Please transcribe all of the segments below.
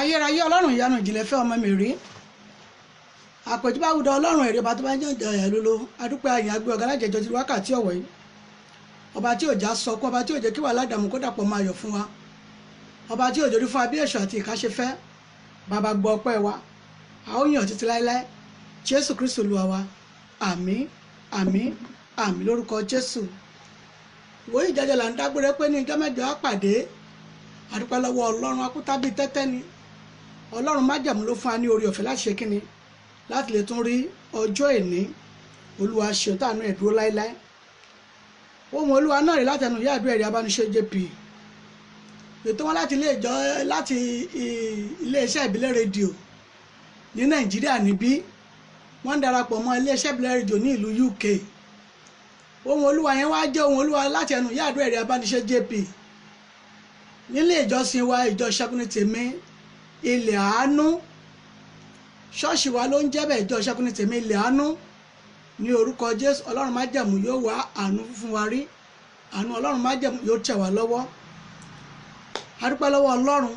Ayérayé Ọlọ́run ìyanu ìjìnlẹ̀ fẹ́ ọmọ mi rí. Àpèjúbáwùdọ Ọlọ́run èrè ọba tó bá ń jẹ́ ẹ̀ lólo. Adúpẹ́ ayé agbé ọ̀gá alájẹjọ ti wákàtí ọ̀wọ̀ yìí. Ọba tí ò já sọkún, ọba tí ò jẹ́ kí wàhálà dààmú kó dàpọ̀ máa yọ̀ fún wa. Ọba tí ò jòrí fún wa bí èṣù àti ìka ṣe fẹ́. Bàbá gbọ́ ọpẹ́ wa. A ó yàn títí láéláé. Jésù Kristi Olúwa wa. Àmín, àmín, àmín lórúkọ Jésù. Ìwòyí ìjẹjẹ là ń dágbére pé ní ijọ́ mẹ́jọ á pàdé. Adúpẹ́ lọ́wọ́ Ọlọ́run akúta bíi tẹ́tẹ́ ni. Ọlọ́run májẹ̀mú ló fún wa ní oore ọ̀fẹ́ láti ṣe kíni, láti lè tún rí ọjọ́ ìní. Olúwa ṣeun táànú ẹ̀ dúró láéláé. Ohun Olúwa náà rí látẹnu ìyá àdúrà ẹ̀rí abániṣe JP. Ètò wọn láti ilé ìjọ láti iléeṣẹ́ ìbílẹ̀ rédíò ní Nàìjíríà níbí. Wọ́n ń darapọ̀ mọ́ iléeṣẹ́ ìbílẹ̀ rédíò ní ìlú UK. Ohun Olúwa yẹn wá jẹ́ ohun Olúwa láti ẹnu ìyá àdúrà ẹ̀rí abániṣe JP. Nílé ìjọsìn wa, ìjọ Ṣẹ́gun ní Tèmi ilẹ̀ àánú, ṣọ́ọ̀ṣì wa ló ń jẹ́ bẹ́ẹ̀, ìjọ Ṣẹ́gun ní Tèmi ilẹ̀ àánú. Ní orúkọ Jésù, Ọlọ́run májẹ̀mú yóò wá àánú fún wa rí. Àánú Ọlọ́run májẹ̀mú yóò tẹ̀ wá lọ́wọ́. A dúpẹ́ lọ́wọ́ Ọlọ́run,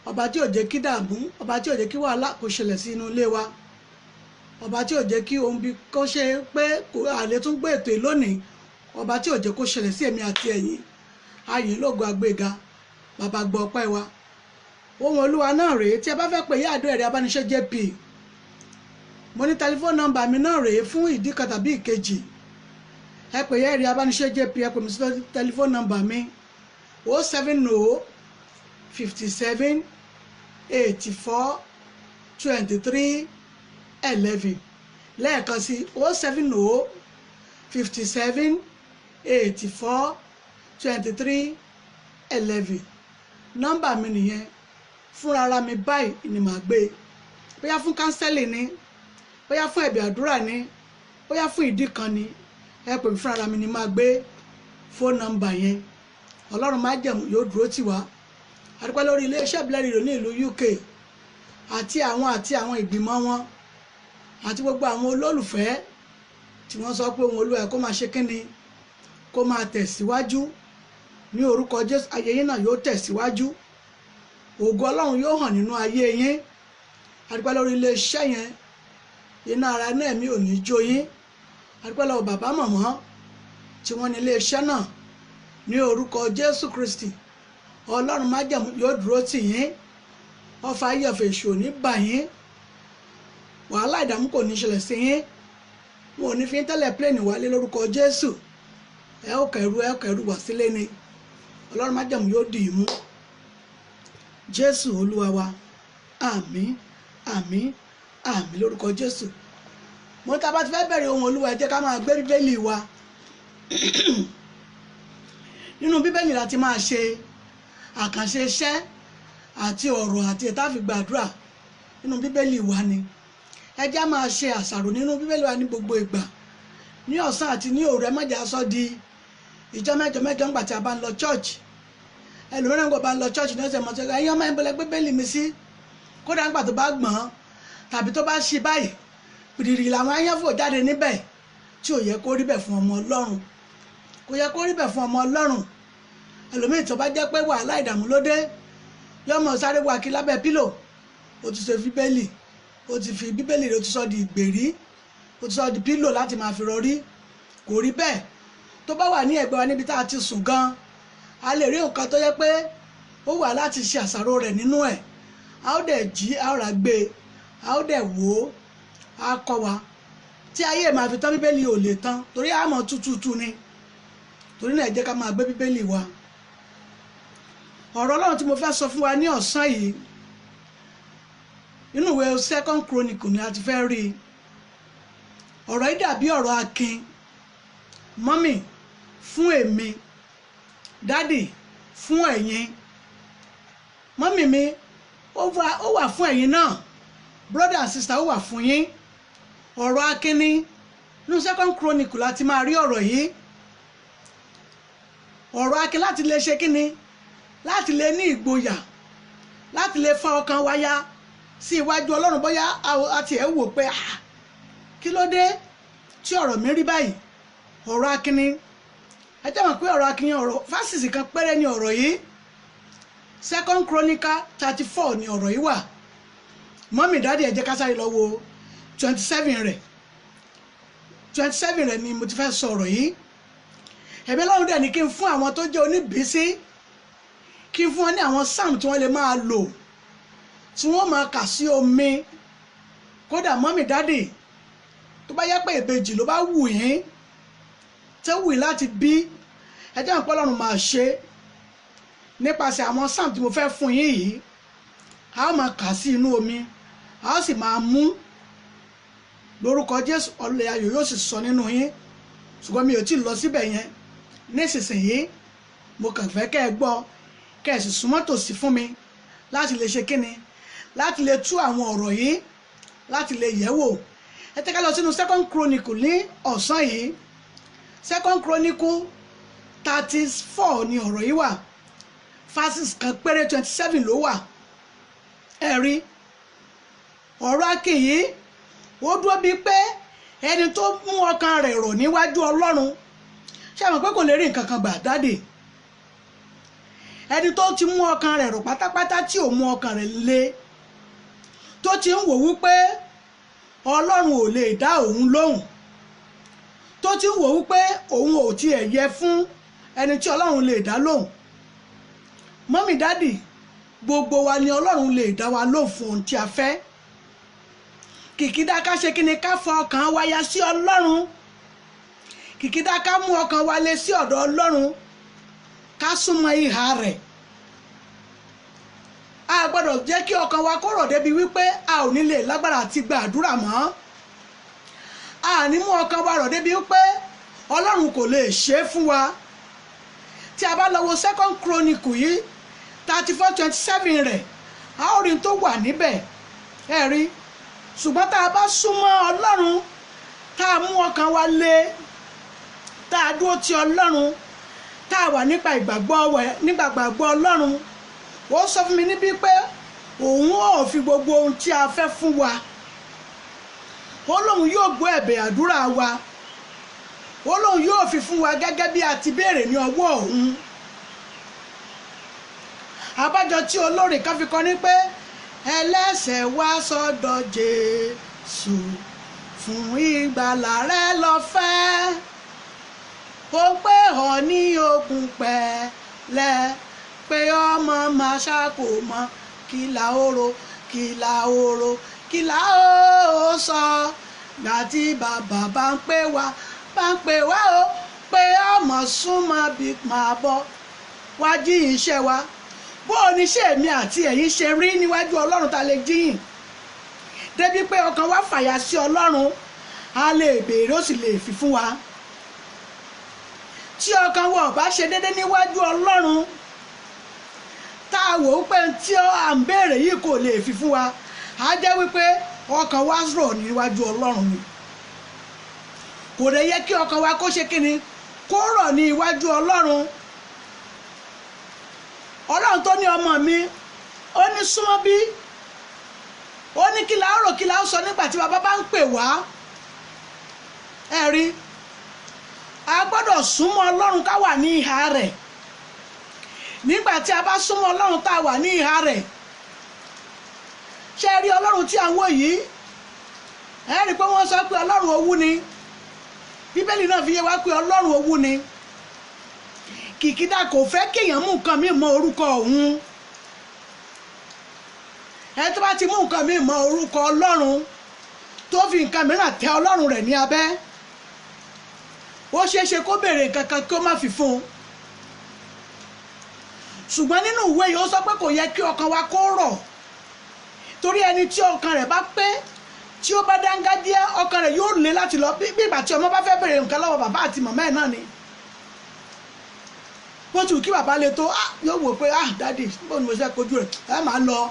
ọba tí ò jẹ́ kí dààmú, ọba tí ò jẹ́ kí wàhálà kò ṣẹlẹ̀ sí inú ilé wa, ọba tí ò jẹ́ kí ohun bí kò ṣe pé àlè tún gbé ètò lónìí, ọba tí ò jẹ́ kó ṣẹlẹ̀ sí èmi àti ẹ̀yin. Ayìn lógo agbéga, bàbá gbọ́ ọpẹ́ wa. Ohun Olúwa náà rèé. Tí ẹ bá fẹ́ pè yá àdó ẹ̀rí abániṣẹ́ JP, mo ní tẹlifóònù nọ́mbà mi náà rèé fún ìdí kan tàbí ìkejì. Ẹ pè yá ẹ̀rí abániṣẹ́ JP, ẹ pè mí sí tẹlifóònù nọ́mbà mi 070 57 84 23 11. Lẹ́ẹ̀kan sí 070 57 84 23 11. Nọ́mbà mi nìyẹn. Fúnra ara mi báyìí ni màá gbé. Bóyá fún kánsẹ́lì ni, bóyá fún ẹ̀bẹ̀ àdúrà ni, bóyá fún ìdí kan ni, ẹ pè mí, fúnra ara mi ni màá gbé fóònù nọ́mbà yẹn. Ọlọ́run májẹ̀mú yóò dúró tì wá. A dúpẹ́ lórí iléeṣẹ́ ìbílẹ̀ rédíò ní ìlú UK àti àwọn ìgbìmọ̀ wọn àti gbogbo àwọn olólùfẹ́ tí wọ́n sọ pé ohun Olúwa kó máa ṣe kínni, kó máa tẹ̀síwájú. Ní orúkọ Jésù, ayé yín náà yóò tẹ̀síwájú. Ògo Ọlọ́run yóò hàn nínú ayé yín. A dúpẹ́ lórí iléeṣẹ́ yẹn. Iná ara náà mi ò ní jó yín. A dúpẹ́ lọ́wọ́ bàbá mọ̀mọ́ tí wọ́n ní iléeṣẹ́ náà. Ní orúkọ Jésù Kristi, Ọlọ́run májẹ̀mú yóò dúró tì yín. Ọfà ayé ọ̀fẹ́ èṣù ò ní bà yín. Wàhálà ìdààmú kò ní ṣẹlẹ̀ sí yín. Wọn ò ní fi tẹ́lẹ̀ pléènì wálé lórúkọ Jésù. Ẹ ó kẹrù, ẹ ó kẹrù wá sílé ni. Ọlọ́run májẹ̀mú yóò dì í mú. Jésù Olúwa wa. Àmín, àmín, àmín lórúkọ Jésù. Mo ta bá ti fẹ́ bẹ̀rẹ̀ ohun Olúwa, ẹ jẹ́ ká máa gbé Bíbélì wa. Nínú Bíbélì la ti máa ṣe àkànṣe iṣẹ́ àti ọ̀rọ̀ àti ìta fi gbàdúrà. Nínú Bíbélì wa ni. Ẹ jẹ́ á máa ṣe àṣàrò nínú Bíbélì wa ní gbogbo ìgbà. Ní ọ̀sán àti ní òru, ẹ má jẹ́ á sọ di ìjọ mẹ́jọ mẹ́jọ ńgbà tí a bá ń lọ church. Ẹlòmíràn kò bá ń lọ church ní ọ̀sẹ̀ mọ́tò, ẹ̀yin ọmọ ìbọ̀lẹ̀ gbé Bíbélì mi sí. Kódà ńgbà tó bá gbọ̀n tàbí tó bá ṣí báyìí, pìrìrì làwọn ayáfò jáde níbẹ̀, tí ò yẹ kó rí bẹ̀ fún ọmọ Ọlọ́run. Kò yẹ kó rí bẹ̀ fún ọmọ Ọlọ́run. Ẹlòmíì tó bá jẹ́ pé wàhálà ìdààmú ló dé, yọmọ sáré wá kí lábẹ́ pílò. Ó ti ṣe Bíbélì, ó ti fi Bíbélì rẹ̀, ó ti sọ di ìgbèrí, ó ti sọ di pílò láti máa fi rọrí. Kò rí bẹ́ẹ̀. Tó bá wà ní ẹ̀gbẹ́ wa níbi tá a ti sùn gan, a lè rí nǹkan tó yẹ pé ó wà láti ṣe àṣàrò rẹ̀ nínú ẹ̀. A ó dẹ̀ jí, a ó rà gbé, a ó dẹ̀ wò ó, a kọ́ wa. Tí ayé máa fi tán, Bíbélì ò lè tán, torí a mọ̀ tútútù ni. Torí náà ẹ jẹ́ ká máa gbé Bíbélì wa. Ọ̀rọ̀ Ọlọ́run tí mo fẹ́ sọ fún wa ní ọ̀sán yìí, nínú ìwé Second Chronicle ni a ti fẹ́ rí i. Ọ̀rọ̀ yìí dàbí ọ̀rọ̀ akin. Mọ́mì fún èmi, dádì fún ẹ̀yin, mọ́mì mi ó wà fún ẹ̀yin náà, brother and sister ó wà fún yín. Ọ̀rọ̀ akin ni. Nínú Second Chronicle la ti máa rí ọ̀rọ̀ yìí. Ọ̀rọ̀ akin láti lè ṣe kíni, láti lè ní ìgboyà, láti lè fa ọkàn wa ya sí iwájú Ọlọ́run. Bóyá a ti ẹ̀ wò pé kí ló dé tí ọ̀rọ̀ mi rí báyìí. Ọ̀rọ̀ akin ni. Ẹ jẹ́ mọ̀ pé ọ̀rọ̀ akin, ọ̀rọ̀ fásitì kan péré ni ọ̀rọ̀ yìí. Second Chronicle 34 ni ọ̀rọ̀ yìí wà. Mọ́mì dáàdì, ẹ jẹ́ ká sáré lọ wo 27 rẹ̀. 27 rẹ̀ ni mo ti fẹ́ sọ ọ̀rọ̀ yìí. Ẹ̀mí Ọlọ́run dẹ̀ ní kí n fún àwọn tó jẹ́ oníbísí, kí n fún wọn ní àwọn psalm tí wọ́n lè máa lò, tí wọ́n máa kà sí omi. Kódà mọ́mì dáàdì, tó bá yẹ pé ìbejì ló bá wù yín, tó wù yín láti bí, ẹ jẹ́ ìpọ́ Ọlọ́run máa ṣe nípasẹ̀ àwọn psalm tí mo fẹ́ fún yín yìí. A ó máa kà sí inú omi, a ó sì máa mú lórúkọ Jésù. Ọlẹ́ ayọ̀ yóò sì sọ nínú yín. Ṣùgbọ́n mi ò tí ì lọ síbẹ̀ yẹn nísinsìnyí. Mo kàn fẹ́ kẹ́ ẹ gbọ́, kẹ́ ẹ sì súnmọ́ tòsí fún mi láti lè ṣe kíni, láti lè tú àwọn ọ̀rọ̀ yìí, láti lè yẹ̀ wò. Ẹ tẹ́ ká lọ sínú Second Chronicle ní ọ̀sán yìí. Second Chronicle 34 ni ọ̀rọ̀ yìí wà. Verses kan péré, 27 ló wà. Ẹ rí ọ̀rọ̀ Akin yìí, ó dúró bíi pé ẹni tó mú ọkàn rẹ̀ rọ̀ níwájú Ọlọ́run. Ṣé àwọn pé kò lè rí nǹkan kan gbà dáde? Ẹni tó ti mú ọkàn rẹ̀ rọ̀ pátápátá, tí ò mú ọkàn rẹ̀ le, tó ti ń wò wípé Ọlọ́run ò lè dá òun lóhùn, tó ti ń wò wípé òun ò tiẹ̀ yẹ fún ẹni tí Ọlọ́run lè dá lóhùn. Mọ́mì dádì, gbogbo wa ni Ọlọ́run lè dá wa lóhùn fún ohun tí a fẹ́. Kìkìdá ká ṣe kí ni? Ká fọ ọkàn wa ya sí Ọlọ́run. Kìkìdá ká mú ọkàn wa lé sí ọ̀dọ̀ Ọlọ́run, ká súnmọ́ ìhà rẹ̀. A gbọ́dọ̀ jẹ́ kí ọkàn wa kó rọ̀ débi wípé a ò ní lè lágbára àti gba àdúrà mọ́. A ní mú ọkàn wa rọ̀ débi wípé Ọlọ́run kò lè ṣe é fún wa. Tí a bá lọ wo Second Chronicle yìí, 34:27 rẹ̀, a ó rí tó wà níbẹ̀. Ẹ rí. Ṣùgbọ́n tá a bá súnmọ́ Ọlọ́run, tá a mú ọkàn wa lé, tá a dúró ti Ọlọ́run, tá a wà nípa ìgbàgbọ́ nípa ìgbàgbọ́ Ọlọ́run, ó sọ fún mi níbí pé òun ò fi gbogbo ohun tí a fẹ́ fún wa. Ó lóun yóò gbọ́ ẹ̀bẹ̀ àdúrà wa, ó lóun yóò fi fún wa gẹ́gẹ́ bí a ti béèrè ní ọwọ́ òun. Àbájọ tí olórin kan fi kọ ní pé ẹlẹ́ṣẹ̀ wá sọ́dọ̀ Jésù fún ìgbàlà rẹ lọ́fẹ̀ẹ́, ó pé ọ ní okùn pẹ̀lẹ́, pé ọmọ máa ṣàkó mọ́ kìlà oró, kìlà oró, kìlà ó sọ gbà tí bàbá bá ń pè wá, bá ń pè wá o, pé ọmọ súnmọ́ bí máa bọ̀ wá jíyìn iṣẹ́ wa. Bó o ní ṣe èmi àti ẹ̀yin ṣe rí níwájú Ọlọ́run ta lè jíyìn débi pé ọkàn wa fàyà sí Ọlọ́run, a lè béèrè, ó sì lè fi fún wa? Tí ọkàn wa ò bá ṣe déédé níwájú Ọlọ́run, tá a wò ó pé tí à ń béèrè yìí kò lè fi fún wa, á jẹ́ wípé ọkàn wa rọ̀ níwájú Ọlọ́run ni. Kò dẹ̀ yẹ kí ọkàn wa kó ṣe kíni, kó rọ̀ ní iwájú Ọlọ́run. Ọlọ́run tó ní ọmọ mi, ó ní súnmọ́ bí, ó ní kí la ó rò, kí la ó sọ nígbà tí bàbá bá ń pè wá. Ẹ rí, a gbọ́dọ̀ súnmọ́ Ọlọ́run, ká wà ní ìhà rẹ̀. Nígbà tí a bá súnmọ́ Ọlọ́run, tá a wà ní ìhà rẹ̀, ṣé ẹ rí Ọlọ́run tí à ń wò yìí? Ẹ rí i pé wọ́n sọ pé Ọlọ́run owú ni. Bíbélì náà fi yé wa pé Ọlọ́run owú ni. Kìkìdá kò fẹ́ kéèyàn mú nǹkan míì mọ́ orúkọ òun. Ẹ tó bá ti mú nǹkan míì mọ́ orúkọ Ọlọ́run, tó fi nǹkan mìíràn tẹ Ọlọ́run rẹ̀ ní abẹ́, ó ṣeé ṣe kó béèrè nǹkan kan kí ó má fi fún un. Ṣùgbọ́n nínú ìwé yìí, ó sọ pé kò yẹ kí ọkàn wa kó rọ̀, torí ẹni tí ọkàn rẹ̀ bá pé, tí ó bá dángájíá, ọkàn rẹ̀ yóò le láti lọ. Bí ìgbà tí ọmọ bá fẹ́ béèrè nǹkan lọ́wọ́ bàbá àti màmá ẹ̀ náà ni, bó ti wù kí bàbá le tó, yóò wò pé, "Ah, daddy, bó ni mo ṣe kojú rẹ̀?" Ẹ máa lọ,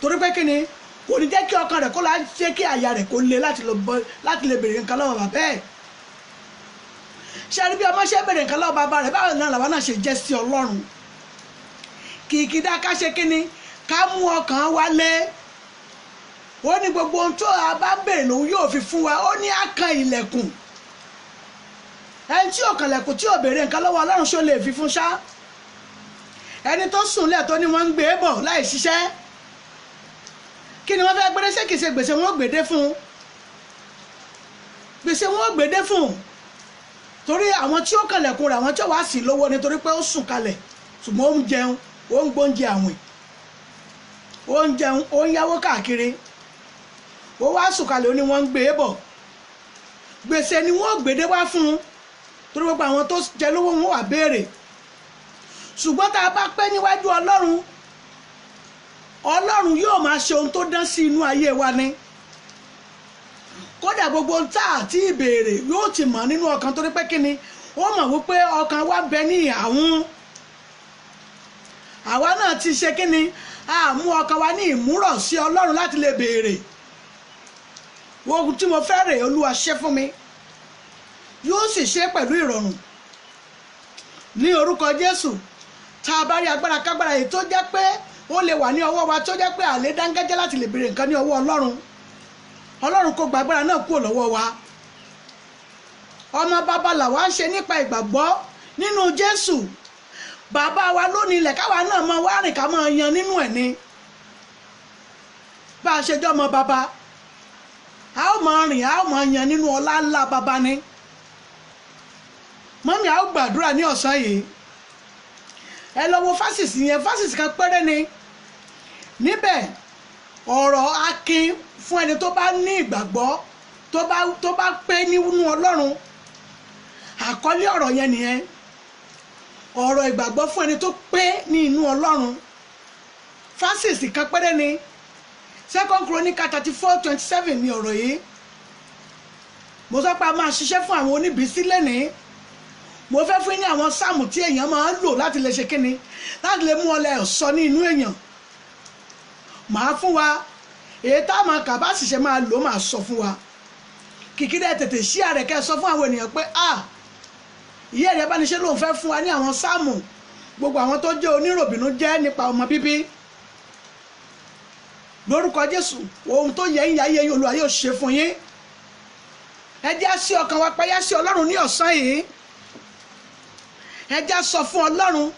torí pé kí ni? Kò ní jẹ́ kí ọkàn rẹ̀ kó la ṣe kí àyà rẹ̀ kó le láti lọ bọ́ láti lè béèrè nǹkan lọ́wọ́ bàbá ẹ̀. Ṣe rí bí ọmọ ṣe béèrè nǹkan lọ́wọ́ bàbá rẹ̀, báwo náà làwọn náà ṣe jẹ́ sí Ọlọ́run? Kìkìdá ká ṣe kí ni? Ká mú ọkàn wa lé. Ó ní gbogbo ohun tó a bá béèrè lòun yóò fi fún wa. Ó ní á kan ilẹ̀kùn. Ẹni tí ò kànlẹ̀kùn, tí ò béèrè nǹkan lọ́wọ́ Ọlọ́run, ṣó lè fi fún ṣá? Ẹni tó sùn lẹ̀ tó ní wọ́n ń gbé bọ̀ láì ṣiṣẹ́, kí ni wọ́n fẹ́ gbé dé? Ṣé kìí ṣe gbèsè wọn ò gbèdé fún un? Gbèsè wọn ò gbèdé fún un, torí àwọn tí ó kànlẹ̀kùn rẹ̀, àwọn tí ó wá sí lówó, nítorí pé ó sùn kalẹ̀, ṣùgbọ́n ó ń jẹun, ó ń gbóúnjẹ àwìn, ó ń jẹun, ó ń yáwó káàkiri, ó wá sùn kalẹ̀, ó ní wọ́n ń gbé bọ̀. Gbèsè ni wọ́n gbèdé wá fún un, torí gbogbo àwọn tó jẹ lówó wọn wà béèrè. Ṣùgbọ́n tá a bá pẹ́ níwájú Ọlọ́run, Ọlọ́run yóò máa ṣe ohun tó dán sí inú ayé wa ni. Kódà gbogbo ohun tá a ti béèrè yóò ti mọ̀ nínú ọkàn, torí pé kíni, ó mọ̀ wípé ọkàn wa bẹ ní ìhàwùn. Àwa náà ti ṣe kíni, a mú ọkàn wa ní ìmúrọ̀ sí Ọlọ́run láti lè béèrè ohun tí mo fẹ́ rè, Olúwa ṣe fún mi, yóò sì ṣe pẹ̀lú ìrọ̀rùn ní orúkọ Jésù. Tá a bá rí agbára kágbára yìí tó jẹ́ pé ó lè wà ní ọwọ́ wa, tó jẹ́ pé àlè dáńgájẹ́ láti lè béèrè nǹkan ní ọwọ́ Ọlọ́run, Ọlọ́run kò gba agbára náà kúrò lọ́wọ́ wa. Ọmọ bàbá làwa ń ṣe nípa ìgbàgbọ́ nínú Jésù. Bàbá wa lónìí ilẹ̀, káwa náà máa wá rìn, ká máa yan nínú ẹ̀ ni. Bá a ṣe jọ́ ọmọ bàbá, a ó máa rìn, a ó máa yan nínú ọlá ńlá bàbá ni. Mọ́mí, a ó gbàdúrà ní ọ̀sán yìí. Ẹ lọ wo fásìsì yẹn, fásìsì kan péré ni níbẹ̀. Ọ̀rọ̀ akin fún ẹni tó bá ní ìgbàgbọ́, tó bá pé nínú Ọlọ́run. Àkọlé ọ̀rọ̀ yẹn nìyẹn, ọ̀rọ̀ ìgbàgbọ́ fún ẹni tó pé ní inú Ọlọ́run. Fásìsì kan péré ni, Second Chronicle 34:27 ni ọ̀rọ̀ yìí. Mo sọ pé a máa ṣiṣẹ́ fún àwọn oníbísí lẹ́nìí. Mo fẹ́ fún yín ní àwọn sáàmù tí èèyàn máa ń lò láti lè ṣe kíni, láti lè mú ọlẹ ọ̀sọ́ ní inú èèyàn. Màá fún wa èyí tá a máa kà, bá sì ṣe máa lò, máa sọ fún wa. Kìkìdá tètè ṣí àrẹ kẹ́ ẹ sọ fún àwọn ènìyàn pé a ìyá ẹ̀rẹ́ bániṣe lòun fẹ́ fún wa ní àwọn sáàmù gbogbo àwọn tó jẹ́ oníròbìnú jẹ́ nípa ọmọ bíbí. Lórúkọ Jésù, ohun tó yẹ ń yá yẹ yín, Olúwa yóò ṣe fún yín. Ẹ jẹ́ sí ọkàn wa payá sí Ọlọ́run ní ọ̀sán yìí. Ẹ jẹ́ sọ fún Ọlọ́run,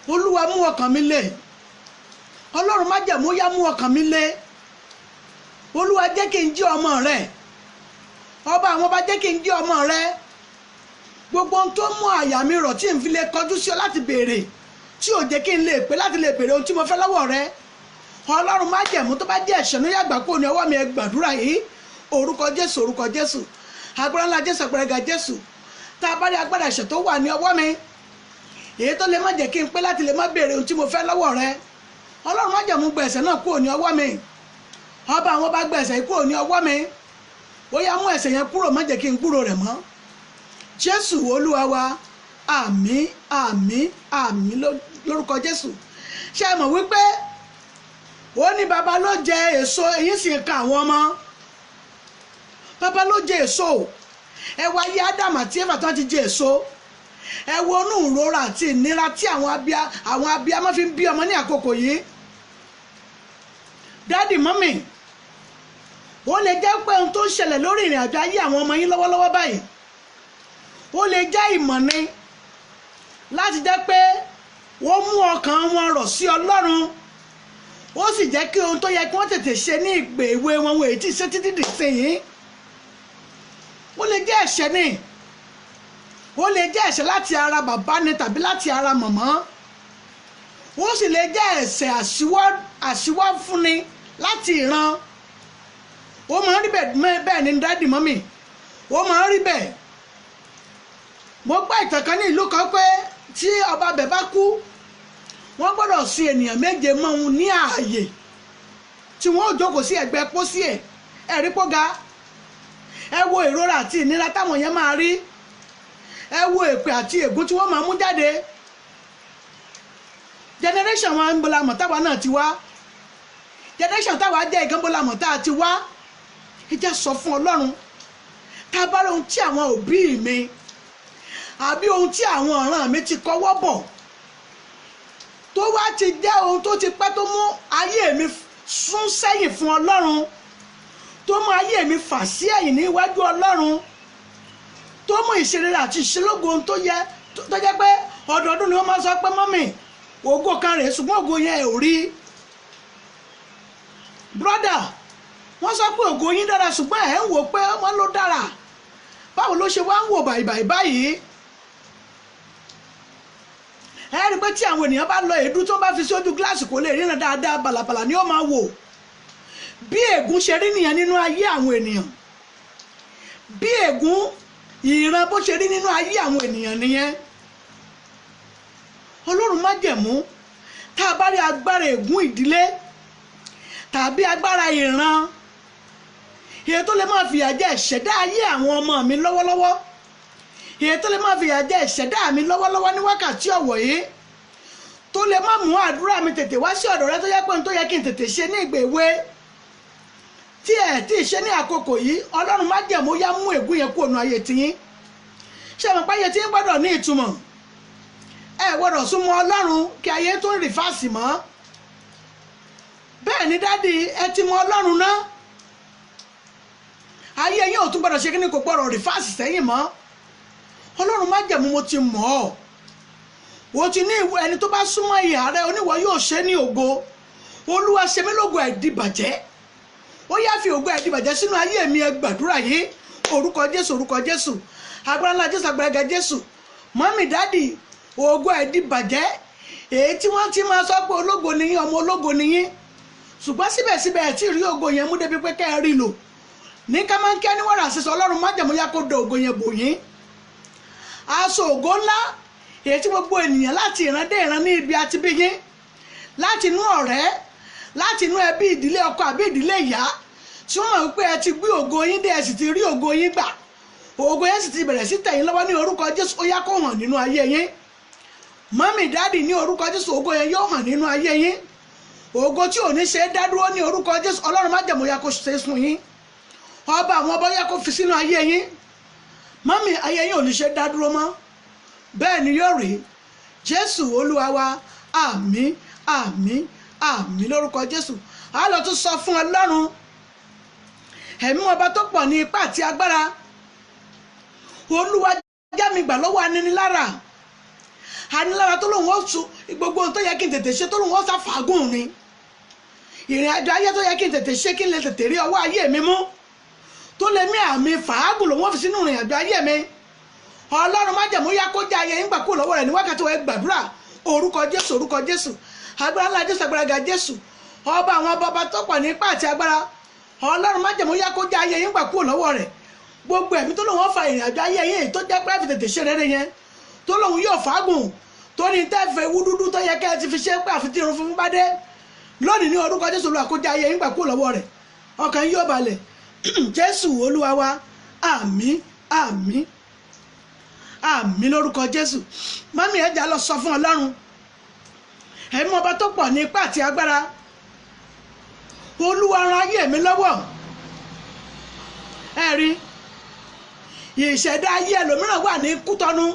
Olúwa mú ọkàn mi le. Ọlọ́run májẹ̀mú yá mú ọkàn mi le. Olúwa jẹ́ kí n jí ọmọ rẹ. Ọba àwọn ọba, jẹ́ kí n jí ọmọ rẹ. Gbogbo ohun tó mú àyà mi rọ̀ tí n fi lè kọjú sí ọ láti béèrè, tí ò jẹ́ kí n lè pé láti lè béèrè ohun tí mo fẹ́ lọ́wọ́ rẹ, Ọlọ́run májẹ̀mú, tó bá jẹ́ ẹ̀ṣẹ̀ ní yàgbà kúrò ní ọwọ́ mi. Ẹ gbàdúrà yìí. Orúkọ Jésù, orúkọ Jésù, agbára ńlá Jésù, agbára ga Jésù. Tá a bá rí agbára ẹ̀ṣẹ̀ tó wà ní ọwọ́ mi, èyí tó lè má jẹ́ kí n pé láti lè má béèrè ohun tí mo fẹ́ lọ́wọ́ rẹ, Ọlọ́run májẹ̀mú, gba ẹ̀ṣẹ̀ náà kúrò ní ọwọ́ mi. Ọba àwọn bá gba ẹ̀ṣẹ̀ yìí kúrò ní ọwọ́ mi. Ó yá, mú ẹ̀ṣẹ̀ yẹn kúrò, má jẹ́ kí n gbúrò rẹ̀ mọ́. Jésù Olúwa wa, àmín, àmín, àmín lórúkọ Jésù. Ṣé ẹ mọ̀ wípé ó ní baba ló jẹ èso, èyí sì ń ka àwọn ọmọ? Baba ló jẹ èso. Ẹ wá yé Ádámù àti Éfà tó ti jẹ èso, ẹ wo inú ìrora àti ìnira tí àwọn abiyamọ fi ń bí ọmọ ní àkókò yìí. Daddy, mummy, ó lè jẹ́ pé ohun tó ń ṣẹlẹ̀ lórí ìrìn àjò ayé àwọn ọmọ yín lọ́wọ́lọ́wọ́ báyìí, ó lè jẹ́ ìmọ̀ ni láti jẹ́ pé ó mú ọkàn wọn rọ̀ sí Ọlọ́run, ó sì jẹ́ kí ohun tó yẹ kí wọ́n tètè ṣe ní ìgbè èwe wọn, wọn èyí tí ṣe títí dì sí yìí. Ó lè jẹ́ ẹ̀ṣẹ̀ ni, ó lè jẹ́ ẹ̀ṣẹ̀ láti ara bàbá ni tàbí láti ara màmá. Ó sì lè jẹ́ ẹ̀ṣẹ̀ àṣìwọ́ fúnni láti ìran. Ó máa ń rí bẹ́ẹ̀. Bẹ́ẹ̀ ni, daddy, mummy, ó máa ń rí bẹ́ẹ̀. Mo gbọ́ ìtàn kan ní ìlú kan pé tí ọba bẹ̀ bá kú, wọ́n gbọ́dọ̀ sin ènìyàn 7 mọ́ òun ní ààyè, tí wọ́n ó jókòó sí ẹ̀gbẹ́ pósí ẹ̀. Ẹ̀rí pọ́ga, ẹ wo ìrora àti ìnira táwọn yẹn máa rí. Ẹ wo èpè àti ègún tí wọ́n máa mú jáde. Generation wa ń bọ́lá mọ̀ táwa náà ti wá. Generation táwa jẹ́ ìgán bọ́lá mọ̀ tá a ti wá. Ẹ jẹ́ sọ fún Ọlọ́run, tá a bá rí ohun tí àwọn òbí mi àbí ohun tí àwọn ọ̀ràn mi ti kọ́wọ́ bọ̀, tó wá ti jẹ́ ohun tó ti pẹ́, tó mú ayé mi sún sẹ́yìn fún Ọlọ́run, tó mú ayé mi fà sí ẹ̀yìn níwájú Ọlọ́run, tó mú ìṣerere àti ìṣelógo ohun tó yẹ, tó jẹ́ pé ọdọọdún ni wọ́n máa ń sọ pé, "Mummy, Ògo kan rèé, ṣùgbọ́n ògo yẹn ò rí. Brọ́dà, wọ́n sọ pé ògo yín dára, ṣùgbọ́n ẹ̀ ń wò pé wọ́n ló dára. Báwo ló ṣe wá ń wò bàìbàì báyìí? Ẹ rí i pé tí àwọn ènìyàn bá lọ èédú tó bá fi sí ojú gíláàsì, kò lè ríran dáadáa, bàlàbàlà ni ó máa wò. Bí ègún ṣe rí nìyẹn nínú ayé àwọn ènìyàn. Bí ègún ìran bó ṣe rí nínú ayé àwọn ènìyàn nìyẹn. Ọlọ́run májẹ̀mú, tá a bá rí agbára ègún ìdílé tàbí agbára ìran, èyí tó lè máa fìyà jẹ ìṣẹ̀dá ayé àwọn ọmọ mi lọ́wọ́lọ́wọ́, èyí tó lè máa fìyà jẹ ìṣẹ̀dá mi lọ́wọ́lọ́wọ́ ní wákàtí ọ̀wọ̀ yìí, tó lè má mú àdúrà mi tètè wá sí ọ̀dọ̀ rẹ, tó yẹ pé n tó yẹ kí n tètè ṣe ní ìgbà èwe tí ẹ̀ tí ì ṣe ní àkókò yìí, Ọlọ́run májẹ̀mú, yá mú ègún yẹn kúrò nínú ayé tiyín. Ṣé mo páyé tí ń gbọ́dọ̀ ní ìtumọ̀? Ẹ gbọ́dọ̀ súnmọ́ Ọlọ́run kí ayé tó ń reverse mọ́. Bẹ́ẹ̀ ni daddy, ẹ ti mọ Ọlọ́run náà, ayé yín ò tún gbọ́dọ̀ ṣe kí ni, kò gbọ́dọ̀ reverse sẹ́yìn mọ́. Ọlọ́run májẹ̀mú, mo ti mọ̀ ọ́, o ti ní ẹni tó bá súnmọ́ ìhà rẹ oníwọ̀ yóò ṣe ní ògo. Olúwa, ṣe mí lógo àìdìbàjẹ́. Ó yá, fi ògo àìdìbàjẹ́ sínú ayé mi. Ẹ gbàdúrà yìí. Orúkọ Jésù, orúkọ Jésù, agbára ńlá Jésù, agbára ga Jésù. Mummy, daddy, ògo àìdìbàjẹ́, èyí tí wọ́n ti máa sọ pé ológo ni yín, ọmọ ológo ni yín, ṣùgbọ́n síbẹ̀síbẹ̀ ẹ̀ tí rí ògo yẹn mú débi pé kẹ́ ẹ rí lò ní kámánkẹ́ ní wàrà sísọ. Ọlọ́run májẹ̀mú, yá kó do ògo yẹn bò yín. Aṣọ ògo ńlá, èyí tí gbogbo ènìyàn láti ìran dé ìran ní ibi àti bí yín, láti inú ọ̀rẹ́, láti inú ẹbí, ìdílé ọkọ àbí ìdílé ìyá, tí wọ́n mọ̀ wípé ẹ ti gbé ògo yín dé, ẹ sì ti rí ògo yín gbà, ògo yẹn sì ti bẹ̀rẹ̀ sí tẹ̀yìn lọ́wọ́, ní orúkọ Jésù, ó yá kó hàn nínú ayé yín. Mummy, daddy, ní orúkọ Jésù, ògo yẹn yóò hàn nínú ayé yín. Ògo tí ò ní ṣe é dádúró, ní orúkọ Jésù, Ọlọ́run májẹ̀mú, yá kó ṣe é fún yín. Ọba àwọn ọba, yá kó fi sínú ayé yín. Mummy, ayé yín ò ní ṣe é dádúró mọ́. Bẹ́ẹ̀ ni yóò rí. Jésù Olúwa wa. Àmín, àmín, àmín lórúkọ Jésù. A lọ tún sọ fún Ọlọ́run ẹ̀mí ọba tó pọ̀ ní ipá àti agbára. Olúwa, já mi gbà lọ́wọ́ aninilára. Anilára tó lóun ó sun gbogbo ohun tó yẹ kí n tètè ṣe, tó lóun ó sá fàágùn ni ìrìn àjò ayé tó yẹ kí n tètè ṣe, kí n lè tètè rí ọwọ́ ayé mi mú, tó lè mí àmì fàágùn lòun ó fi sínú ìrìn àjò ayé mi. Ọlọ́run májẹ̀mú, yá kó já ayé yín gbà kúrò lọ́wọ́ rẹ̀ ní wákàtí wọ́n. Gbàdúrà. Orúkọ Jésù, orúkọ Jésù, agbára ńlá Jésù, agbára ga Jésù, ọba àwọn ọba, ọba tó pọ̀ ní ipá àti agbára. Ọlọ́run májẹ̀mú, yá kó já ayé yín gbà kúrò lọ́wọ́ rẹ̀. Gbogbo ẹ̀mí tó lóun ó fa ìrìn àjò ayé yín, èyí tó jẹ́ pé tètè ṣe rere yẹn, tó lóun yóò fàágùn, tó ní tẹ́fẹ̀ ewu dúdú tó yẹ kẹ́ ẹ ti fi ṣe pé àfi tí irun funfun bá dé lónìí, ní orúkọ Jésù, Olúwa kó já ayé yín gbà kúrò lọ́wọ́ rẹ̀. Ọkàn yín yóò balẹ̀. Jésù Olúwa wa. Àmín, àmín, àmín lórúkọ Jésù. Mummy, ẹ̀já lọ sọ fún Ọlọ́run ẹ̀mí ọba tó pọ̀ ní ipá àti agbára. Olúwa, ran ayé mi lọ́wọ́. Ẹ rí ìṣẹ̀dá ayé ẹlòmíràn wà ní Kútọ́nù,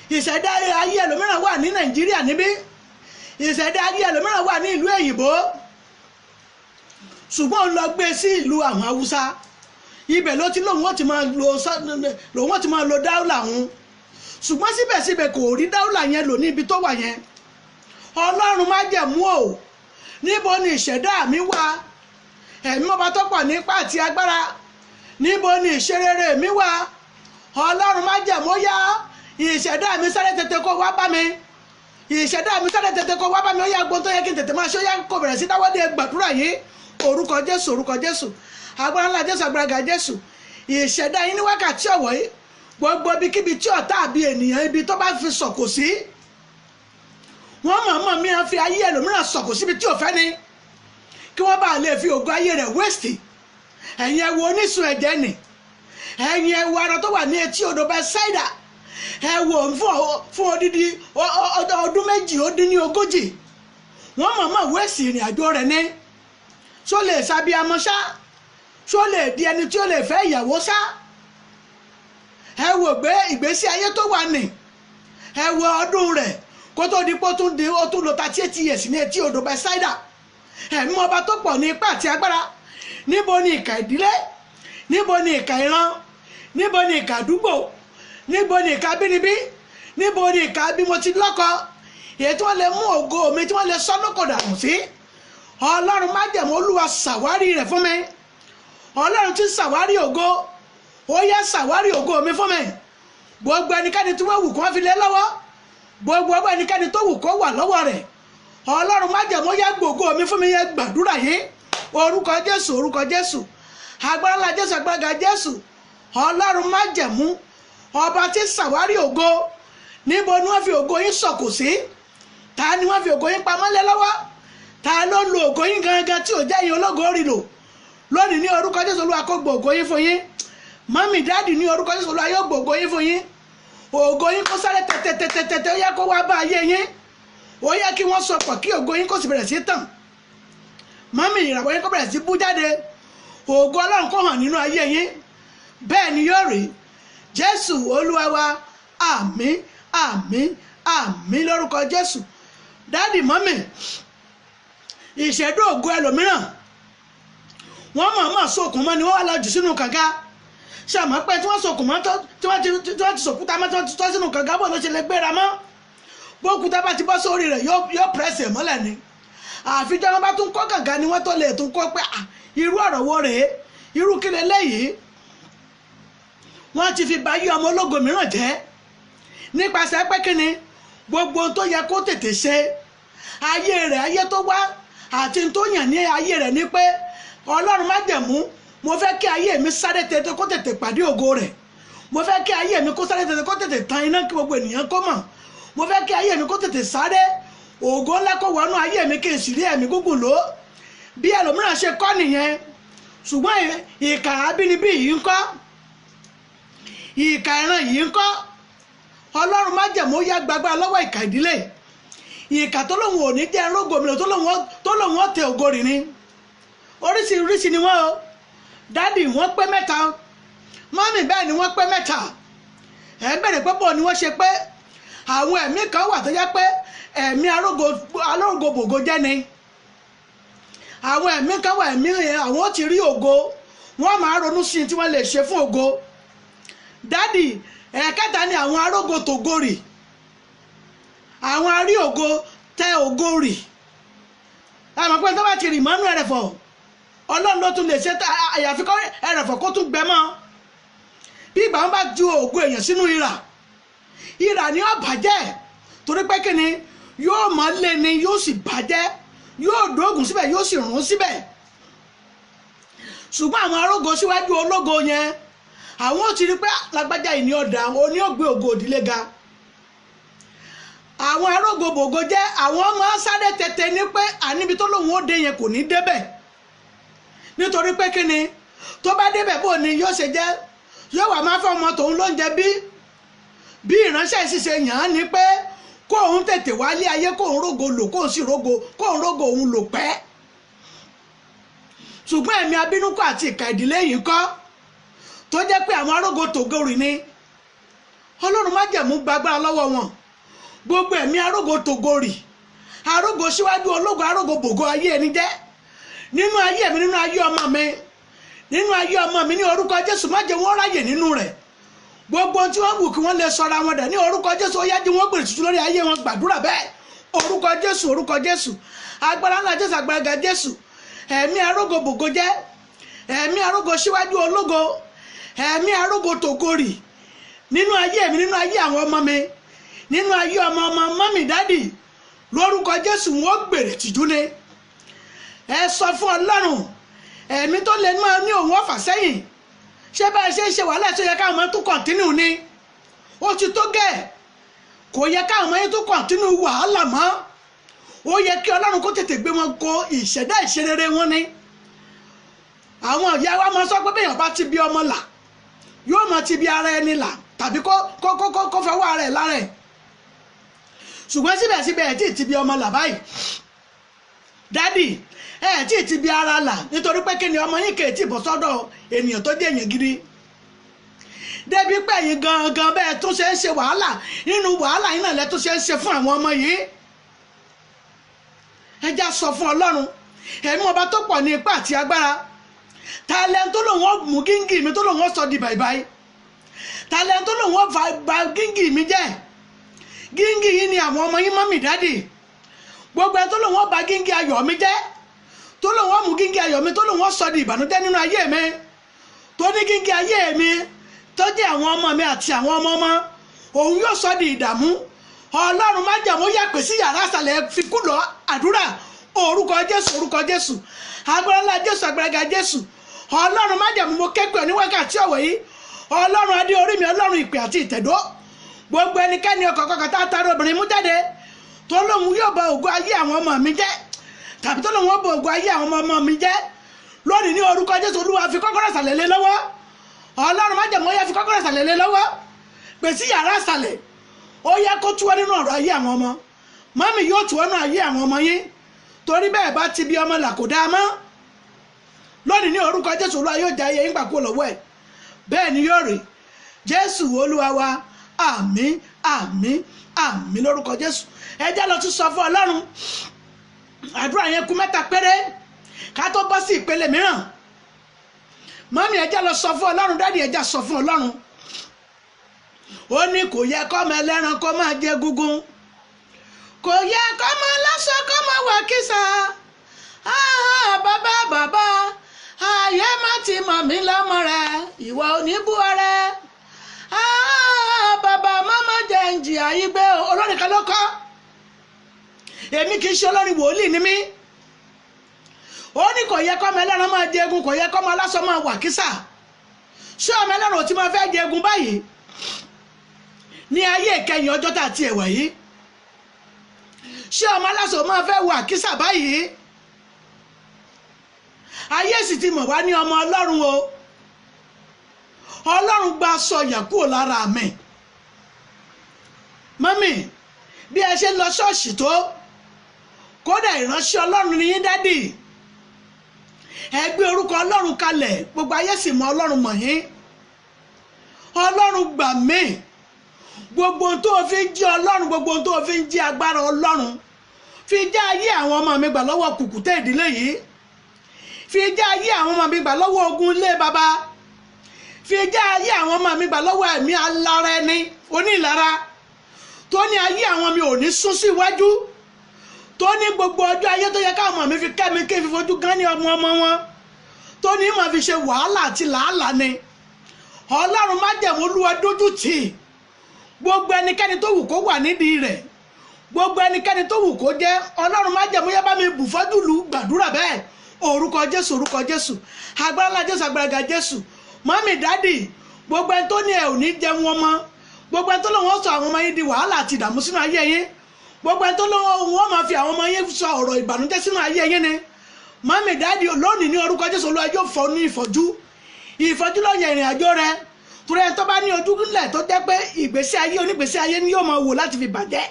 ìṣẹ̀dá ayé ẹlòmíràn wà ní Nàìjíríà níbí, ìṣẹ̀dá ayé ẹlòmíràn wà ní ìlú èyìnbó, ṣùgbọ́n òun lọ gbé sí ìlú àwọn Haúsá. Ibẹ̀ ló ti lòun ó ti máa lo dáúlà òun, ṣùgbọ́n síbẹ̀síbẹ̀ kò rí dáúlà yẹn lò ní ibi tó wà yẹn. Ọlọ́run májẹ̀mú o, níbo ni ìṣẹ̀dá mi wà? Ẹ̀mí ọba tó pọ̀ ní ipá àti agbára, níbo ni ìṣerere mi wà? Ọlọ́run májẹ̀mú, ó yá, ìṣẹ̀dá mi, sáré tètè kó wá bá mi. Ìṣẹ̀dá mi, sáré tètè kó wá bá mi. Ó yá, gbọ́n tó yẹ kí n tètè máa ṣe, ó yá kó bẹ̀rẹ̀ sí dáwọ́dé. Gbàdúrà yìí. Orúkọ Jésù, orúkọ Jésù, agbára ńlá Jésù, agbára ga Jésù. Ìṣẹ̀dá yín ní wákàtí ọ̀wọ̀ yìí, gbogbo ibikíbi tí ọ̀tá àbí ènìyàn ibi tó bá fi sọ̀kò sí, wọ́n mọ̀ọ́mọ̀ mi fi ayé ẹlòmíràn sọ̀kò síbi tí ò fẹ́ ni, kí wọ́n bá lè fi ògo ayé rẹ̀ waste. Ẹ̀yin ẹ wo onísun ẹ̀jẹ̀ nì, ẹ̀yin ẹ wo arọ tó wà ní etí odò Bẹ́sáìdà. Ẹ wò fún odidi ọdún 42, wọ́n mọ̀ọ́mọ̀ waste ìrìn àjò rẹ̀ ní. Ṣó lè ṣàbíamọ ṣá? Ṣó lè di ẹni tí ó lè fẹ́ ìyàwó ṣá? Ẹ wò gbé ìgbésí ayé tó wà ní, ẹ wo ọdún rẹ̀ kó tó di pé ó tún di, ó tún lò 38 years ní etí odò Bẹ́sáìdà. Ẹ̀mí ọba tó pọ̀ ní ipá àti agbára, níbo ni ìkà ìdílé? Níbo ni ìkà ìran? Níbo ni ìkà àdúgbò? Níbo ni ìkà abínibí? Níbo ni ìkà bí mo ti lọ́kọ? Èyí tí wọ́n lè mú ògo mi tí wọ́n lè sọ lóko dànù sí, Ọlọ́run májẹ̀mú, Olúwa ṣàwárí rẹ̀ fún mi. Ọlọ́run tí ṣàwárí ògo, ó yá ṣàwárí ògo mi fún mi. Gbogbo ẹnikẹ́ni tí wọ́n wù kó fi lé lọ́wọ́, gbogbo ẹnikẹ́ni tó wù kó wà lọ́wọ́ rẹ̀, Ọlọ́run májẹ̀mú, yá gbògo mi fún mi. Yẹn gbàdúrà yín. Orúkọ Jésù, orúkọ Jésù, agbára ńlá Jésù, agbára Jésù. Ọlọ́run májẹ̀mú, ọba tí ṣàwárí ògo, níbo ni wọ́n fi ògo yín sọ̀kò sí? Ta ni wọ́n fi ògo yín pamọ́ lé lọ́wọ́? Ta ló ń lo ògo yín gangan tí ò jẹ́ yín ológo rí lò lónìí? Ní orúkọ Jésù, Olúwa kó gbògo yín fún yín. Mọ́mì, dáàdì, ní orúkọ Jésù, Olúwa yóò gbògo yín fún yín. Ògo yín kó sáré tẹ̀tẹ̀tẹ̀tẹ̀, ó yẹ kó wá bá ayé yín. Ó yẹ kí wọ́n sọpọ̀ kí ògo yín kó sì bẹ̀rẹ̀ sí tàn. Mọ́mì, ìràwọ̀ yín kó bẹ̀rẹ̀ sí bú jáde. Ògo Ọlọ́run kó hàn nínú ayé yín. Bẹ́ẹ̀ ni yóò rí. Jésù Olúwa wa. Àmín, àmín, àmín lórúkọ Jésù. Dáàdì, mọ́mì, ìṣẹ̀dá ògo ẹlòmíràn, wọ́n mọ̀ọ́mọ̀ sokùn mọ́ ni, wọ́n wá lọ jù sínú kànga. Ṣe àmọ́ pé tí wọ́n sokùn mọ́, tí wọ́n ti sòkúta mọ́, tí wọ́n ti tọ́ sínú kànga, bó ló ṣe lè gbéra mọ́? Bókúta bá ti bọ́ sórí rẹ̀, yóò pẹ́rẹ́sì ẹ̀ mọ́lẹ̀ ni. Àfijọ́ wọn bá tún kọ́ kànga ni wọ́n tó lè tún kọ́ pé irú ọ̀rọ̀ wo rèé? Irú kí leléyìí? Wọ́n ti fi bayé ọmọ ológo mìíràn jẹ́ nípasẹ̀ pé kíni gbogbo ohun tó yẹ kó tètè ṣe ayé rẹ̀, ayé tó wá àti tó yàn ní ayé rẹ̀ ni pé, Ọlọ́run májẹ̀mú, mo fẹ́ kí ayé mi sáré tètè kó tètè pàdé ògo rẹ̀. Mo fẹ́ kí ayé mi kó sáré tètè, kó tètè tan iná kí gbogbo ènìyàn kó mọ̀. Mo fẹ́ kí ayé mi kó tètè sáré, ògo ńlá kó wọnú ayé mi, kí n sì rí ẹ̀mí gúngùn lò. Bí ẹlòmíràn ṣe kọ́ nìyẹn. Ṣùgbọ́n ìkà abínibí yìí ń kọ́, ìkà ìran yìí ń kọ́. Ọlọ́run májẹ̀mú, yá gbàgbà lọ́wọ́ ìkà ìdílé, ìkà tó lóun ò ní jẹ́ rógò mi, tó lóun ó tẹ ògo rì ni. Oríṣiríṣi ni wọ́n o. Dádì, wọ́n pé mẹ́ta. Mọ́mì, bẹ́ẹ̀ ni wọ́n pé mẹ́ta. Ẹ̀ ń bèrè pé bò ni wọ́n ṣe pé. Àwọn ẹ̀mí kan wà tó jẹ́ pé ẹ̀mí arógo bògo jẹ́ ni. Àwọn ẹ̀mí kan wà, ẹ̀mí yẹn, àwọn ó ti rí ògo, wọ́n máa ronú sí i tí wọ́n lè ṣe fún ògo. Dádì, ẹ̀ẹ̀kẹta ni àwọn arógo tògorì, àwọn arí ògo tẹ ògo rì. Àmọ́ pé tó bá ti rì mọ́nú ẹrẹ̀fọ̀, Ọlọ́run ló tún lè ṣe, àyàfi kọ́ ẹrẹ̀fọ̀ kó tún gbẹ mọ́. Bí ìgbà wọn bá ju ògo èèyàn sínú ìrà, ìrà ni ó bàjẹ́, torí pé kíni yóò mọ́ lé ni, yóò sì bàjẹ́, yóò dógùn síbẹ̀, yóò sì rún síbẹ̀. Ṣùgbọ́n àwọn arógo síwájú ológo yẹn, àwọn ò ti rí pé lágbájá yìí ní ọ̀dà oní ògbé ògo òdílé ga. Àwọn arógo bògo jẹ́, àwọn máa ń sáré tètè ní pé àníbi tó lóun ó dé yẹn kò ní débẹ̀, nítorí pé kíni tó bá débẹ̀, bó ni yóò ṣe jẹ́? Yóò wà máa fẹ́ ọmọ tòun lóúnjẹ bí ìránṣẹ́ ṣiṣẹ́ yàn án ni pé kó òun tètè wálé ayé, kó òun rógo lò, kó òun sì rógo, kó òun rógo òun lò pẹ́. Ṣùgbọ́n ẹ̀mí abínúkọ àti ìkà ìdílé yìí kọ́, tó jẹ́ pé àwọn arógo tògorì ni, Ọlọ́run májẹ̀mú gbàgbára lọ́wọ́ wọn. Gbogbo ẹ̀mí arógo tògorì, arógo síwájú ológo, arógo bògo ayé ẹni jẹ́ nínú ayé mi, nínú ayé ọmọ mi, nínú ayé ọmọ mi, ní orúkọ Jésù, má jẹ́ wọ́n ráyè nínú rẹ̀. Gbogbo tí wọ́n wù kí wọ́n lè sọra wọn dà, ní orúkọ Jésù, ó yá jí wọ́n gbèrè tuntun lórí ayé wọn. Gbàdúrà bẹ́ẹ̀. Orúkọ Jésù, orúkọ Jésù, agbára ńlá Jésù, agbára ga Jésù. Ẹ̀mí arógo bògo jẹ́, ẹ̀mí arógo síwájú ológo, ẹ̀mí arógo tògorì nínú ayé mi, nínú ayé àwọn ọmọ mi, nínú ayé ọmọ ọmọ mọ́mì, dádì, lórúkọ Jésù, wọn gbèrè tìjú ni. Ẹ sọ fún Ọlọ́run, ẹ̀mí tó lè máa ní òun ọ̀fà sẹ́yìn, ṣé bá ẹ ṣe ń ṣe wàhálà ṣe yẹ káwọn ọmọ tún continue ni? Ó ti tó gẹ̀, kò yẹ káwọn ọmọ yẹn tún continue wàhálà mọ́. Ó yẹ kí Ọlọ́run kó tètè gbé wọn kó ìṣẹ̀dá ìṣerere wọn ni. Àwọn ìyá wa máa sọ pé bẹ́ẹ̀ bá ti bí ọmọ là, yóò máa ti bí ara ẹni là, tàbí kó kó kó kó fọwọ́ ara ẹ̀ lára ẹ̀. Ṣùgbọ́n síbẹ̀síbẹ̀, ẹ̀ tí ì ti bí ọmọ là báyìí. Dádì, ẹ̀ tí ì ti bí ara là, nítorí pé kí ni ọmọ yín kè tí ì bọ́ sọ́dọ̀ ènìyàn tó dé èèyàn gidi, débi pé ẹ̀yin gangan bẹ́ẹ̀ tún ṣe ń ṣe wàhálà nínú wàhálà yín náà lẹ́ tún ṣe ń ṣe fún àwọn ọmọ yìí. Ẹ já sọ fún Ọlọ́run, ẹ̀mí ọba tó pọ̀ ní ipá àti agbára, talent tó lòun ó mú gíngì mi, tó lòun ó sọ di bàìbàì, talent tó lòun ó ba gíngì mi jẹ́, Gíngì yín ni àwọn ọmọ yín, mummy, daddy. Gbogbo ẹ tó lòun ó bà gíngì ayọ̀ mi jẹ́, tó lòun ó mú gíngì ayọ̀ mi, tó lòun ó sọ di ìbànújẹ́ nínú ayé mi, tó ní gíngì ayé mi tó jẹ́ àwọn ọmọ mi àti àwọn ọmọ ọmọ òun yóò sọ di ìdààmú, Ọlọ́run májẹ̀mú yà pé sí yàrá àṣàlẹ̀ fi kú lọ. Àdúrà. Orúkọ Jésù, orúkọ Jésù, agbára ńlá Jésù, agbára ga Jésù. Ọlọ́run májẹ̀mú, mo ké pè ọ́ ní wákàtí ọ̀wọ̀ yìí. Ọlọ́run adé orí mi, Ọlọ́run ìpè àti ìtẹ̀dó, gbogbo ẹnikẹ́ni ọkọ̀ kọ̀ọ̀kan tá a taara obìnrin mú jáde tó lóun yóò bà ògo ayé àwọn ọmọ mi jẹ́, tàbí tó lóun ó bà ògo ayé àwọn ọmọ mi jẹ́ lónìí, ní orúkọ Jésù, Olúwa, fi kọ́kọ́rọ́ ìsàlẹ̀ lé lọ́wọ́. Ọlọ́run májẹ̀mú, ó yá, fi kọ́kọ́rọ́ ìsàlẹ̀ lé lọ́wọ́. Pèsè yàrá ìsàlẹ̀, ó yẹ kó túwọ́ nínú ọ̀rọ̀ ayé àwọn ọmọ. Mummy, yóò túwọ́ nínú ayé àwọn ọmọ yín, torí bẹ́ẹ̀ bá ti bí ọmọ là kò dáa mọ́. Lónìí, ní orúkọ Jésù, Olúwa yóò já ayé yín gbà kúrò lọ́wọ́ ẹ̀. Bẹ́ẹ̀ ni yóò rí. Jésù Olúwa wa. Àmín, àmín, àmín lórúkọ Jésù. Ẹ jẹ́ lọ tún sọ fún Ọlọ́run. Àdúrà yẹn kù mẹ́ta péré ká tó bọ́ sí ìpele mìíràn. Mummy, ẹ jẹ́ lọ sọ fún Ọlọ́run. Daddy, ẹ jẹ́ sọ fún Ọlọ́run. Ó ní kò yẹ kọ́mọ ẹlẹ́ran kó máa jẹ gúngún, kò yẹ kọ́mọ aláṣọ kó máa wọ kísà. Bàbá, bàbá, ayé má ti mọ̀ mí lọ́mọ rẹ̀, ìwọ oníbú ọrẹ. Bàbá, mọ́mọ́ jẹ́ ń jìyà yí gbé. Olórin kan ló kọ́, èmi kì í ṣe olórin, wòlíì ni mí. Ó ní kò yẹ kọ́mọ ẹlẹ́ran máa jẹ egun, kò yẹ kọ́mọ aláṣọ máa wà kísà. Ṣé ọmọ ẹlẹ́ran ò ti máa fẹ́ jẹ egun báyìí ní ayé ìkẹyìn ọjọ́ tá a ti ẹ̀wà yìí? Ṣé ọmọ aláṣọ máa fẹ́ wọ àkísà báyìí? Ayé sì ti mọ̀ wá ní ọmọ Ọlọ́run o. Ọlọ́run, gba aṣọ ìyà kúrò lára mi. Mummy, bí ẹ ṣe ń lọ ṣọ́ọ̀ṣì tó, kódà ìránṣẹ́ Ọlọ́run ni yín. Daddy, ẹ gbé orúkọ Ọlọ́run kalẹ̀, gbogbo ayé sì mọ Ọlọ́run mọ̀ yín. Ọlọ́run, gbà mí. Gbogbo ohun tó o fi ń jí Ọlọ́run, gbogbo ohun tó o fi ń jí agbára Ọlọ́run, fi já ayé àwọn ọmọ mi gbà lọ́wọ́ kùkùté ìdílé yìí. Fi já ayé àwọn ọmọ mi gbà lọ́wọ́ ogun ilé baba. Fi já ayé àwọn ọmọ mi gbà lọ́wọ́ ẹ̀mí alára ẹni onílara tó ní ayé àwọn mi ò ní sún síwájú, tó ní gbogbo ọjọ́ ayé tó yẹ káwọn ọmọ mi fi kẹ́ mi kí n fi fojú gan ní ọmọ ọmọ wọn, tó ní máa fi ṣe wàhálà àti làálàá ni. Ọlọ́run májẹ̀mú, Olúwa, dójú tì í. Gbogbo ẹnikẹ́ni tó wù kó wà nídìí rẹ̀, gbogbo ẹnikẹ́ni tó wù kó jẹ́, Ọlọ́run májẹ̀mú, yẹ bá mi bù fọ́jú lù. Gbàdúrà bẹ́ẹ̀. Orúkọ Jésù, orúkọ Jésù, agbára ńlá Jésù, agbára ga Jésù. Mummy, daddy, gbogbo ẹni tó ní ẹ ò ní jẹun ọmọ, gbogbo ẹni tó lóun ó sọ àwọn ọmọ yín di wàhálà àti ìdààmú sínú ayé yín, gbogbo ẹni tó lóun ó máa fi àwọn ọmọ yín sọ ọ̀rọ̀ ìbànújẹ́ sínú ayé yín ni, mummy, daddy, lónìí, ní orúkọ Jésù, Olúwa yóò fọ́ ní ìfọ́jú. Ìfọ́jú ló yẹ ìrìn àjò rẹ, torí ẹni tó bá ní ojú ńlẹ̀ tó jẹ́ pé ìgbésí ayé onígbésí ayé ni yóò máa wò láti fi bàjẹ́.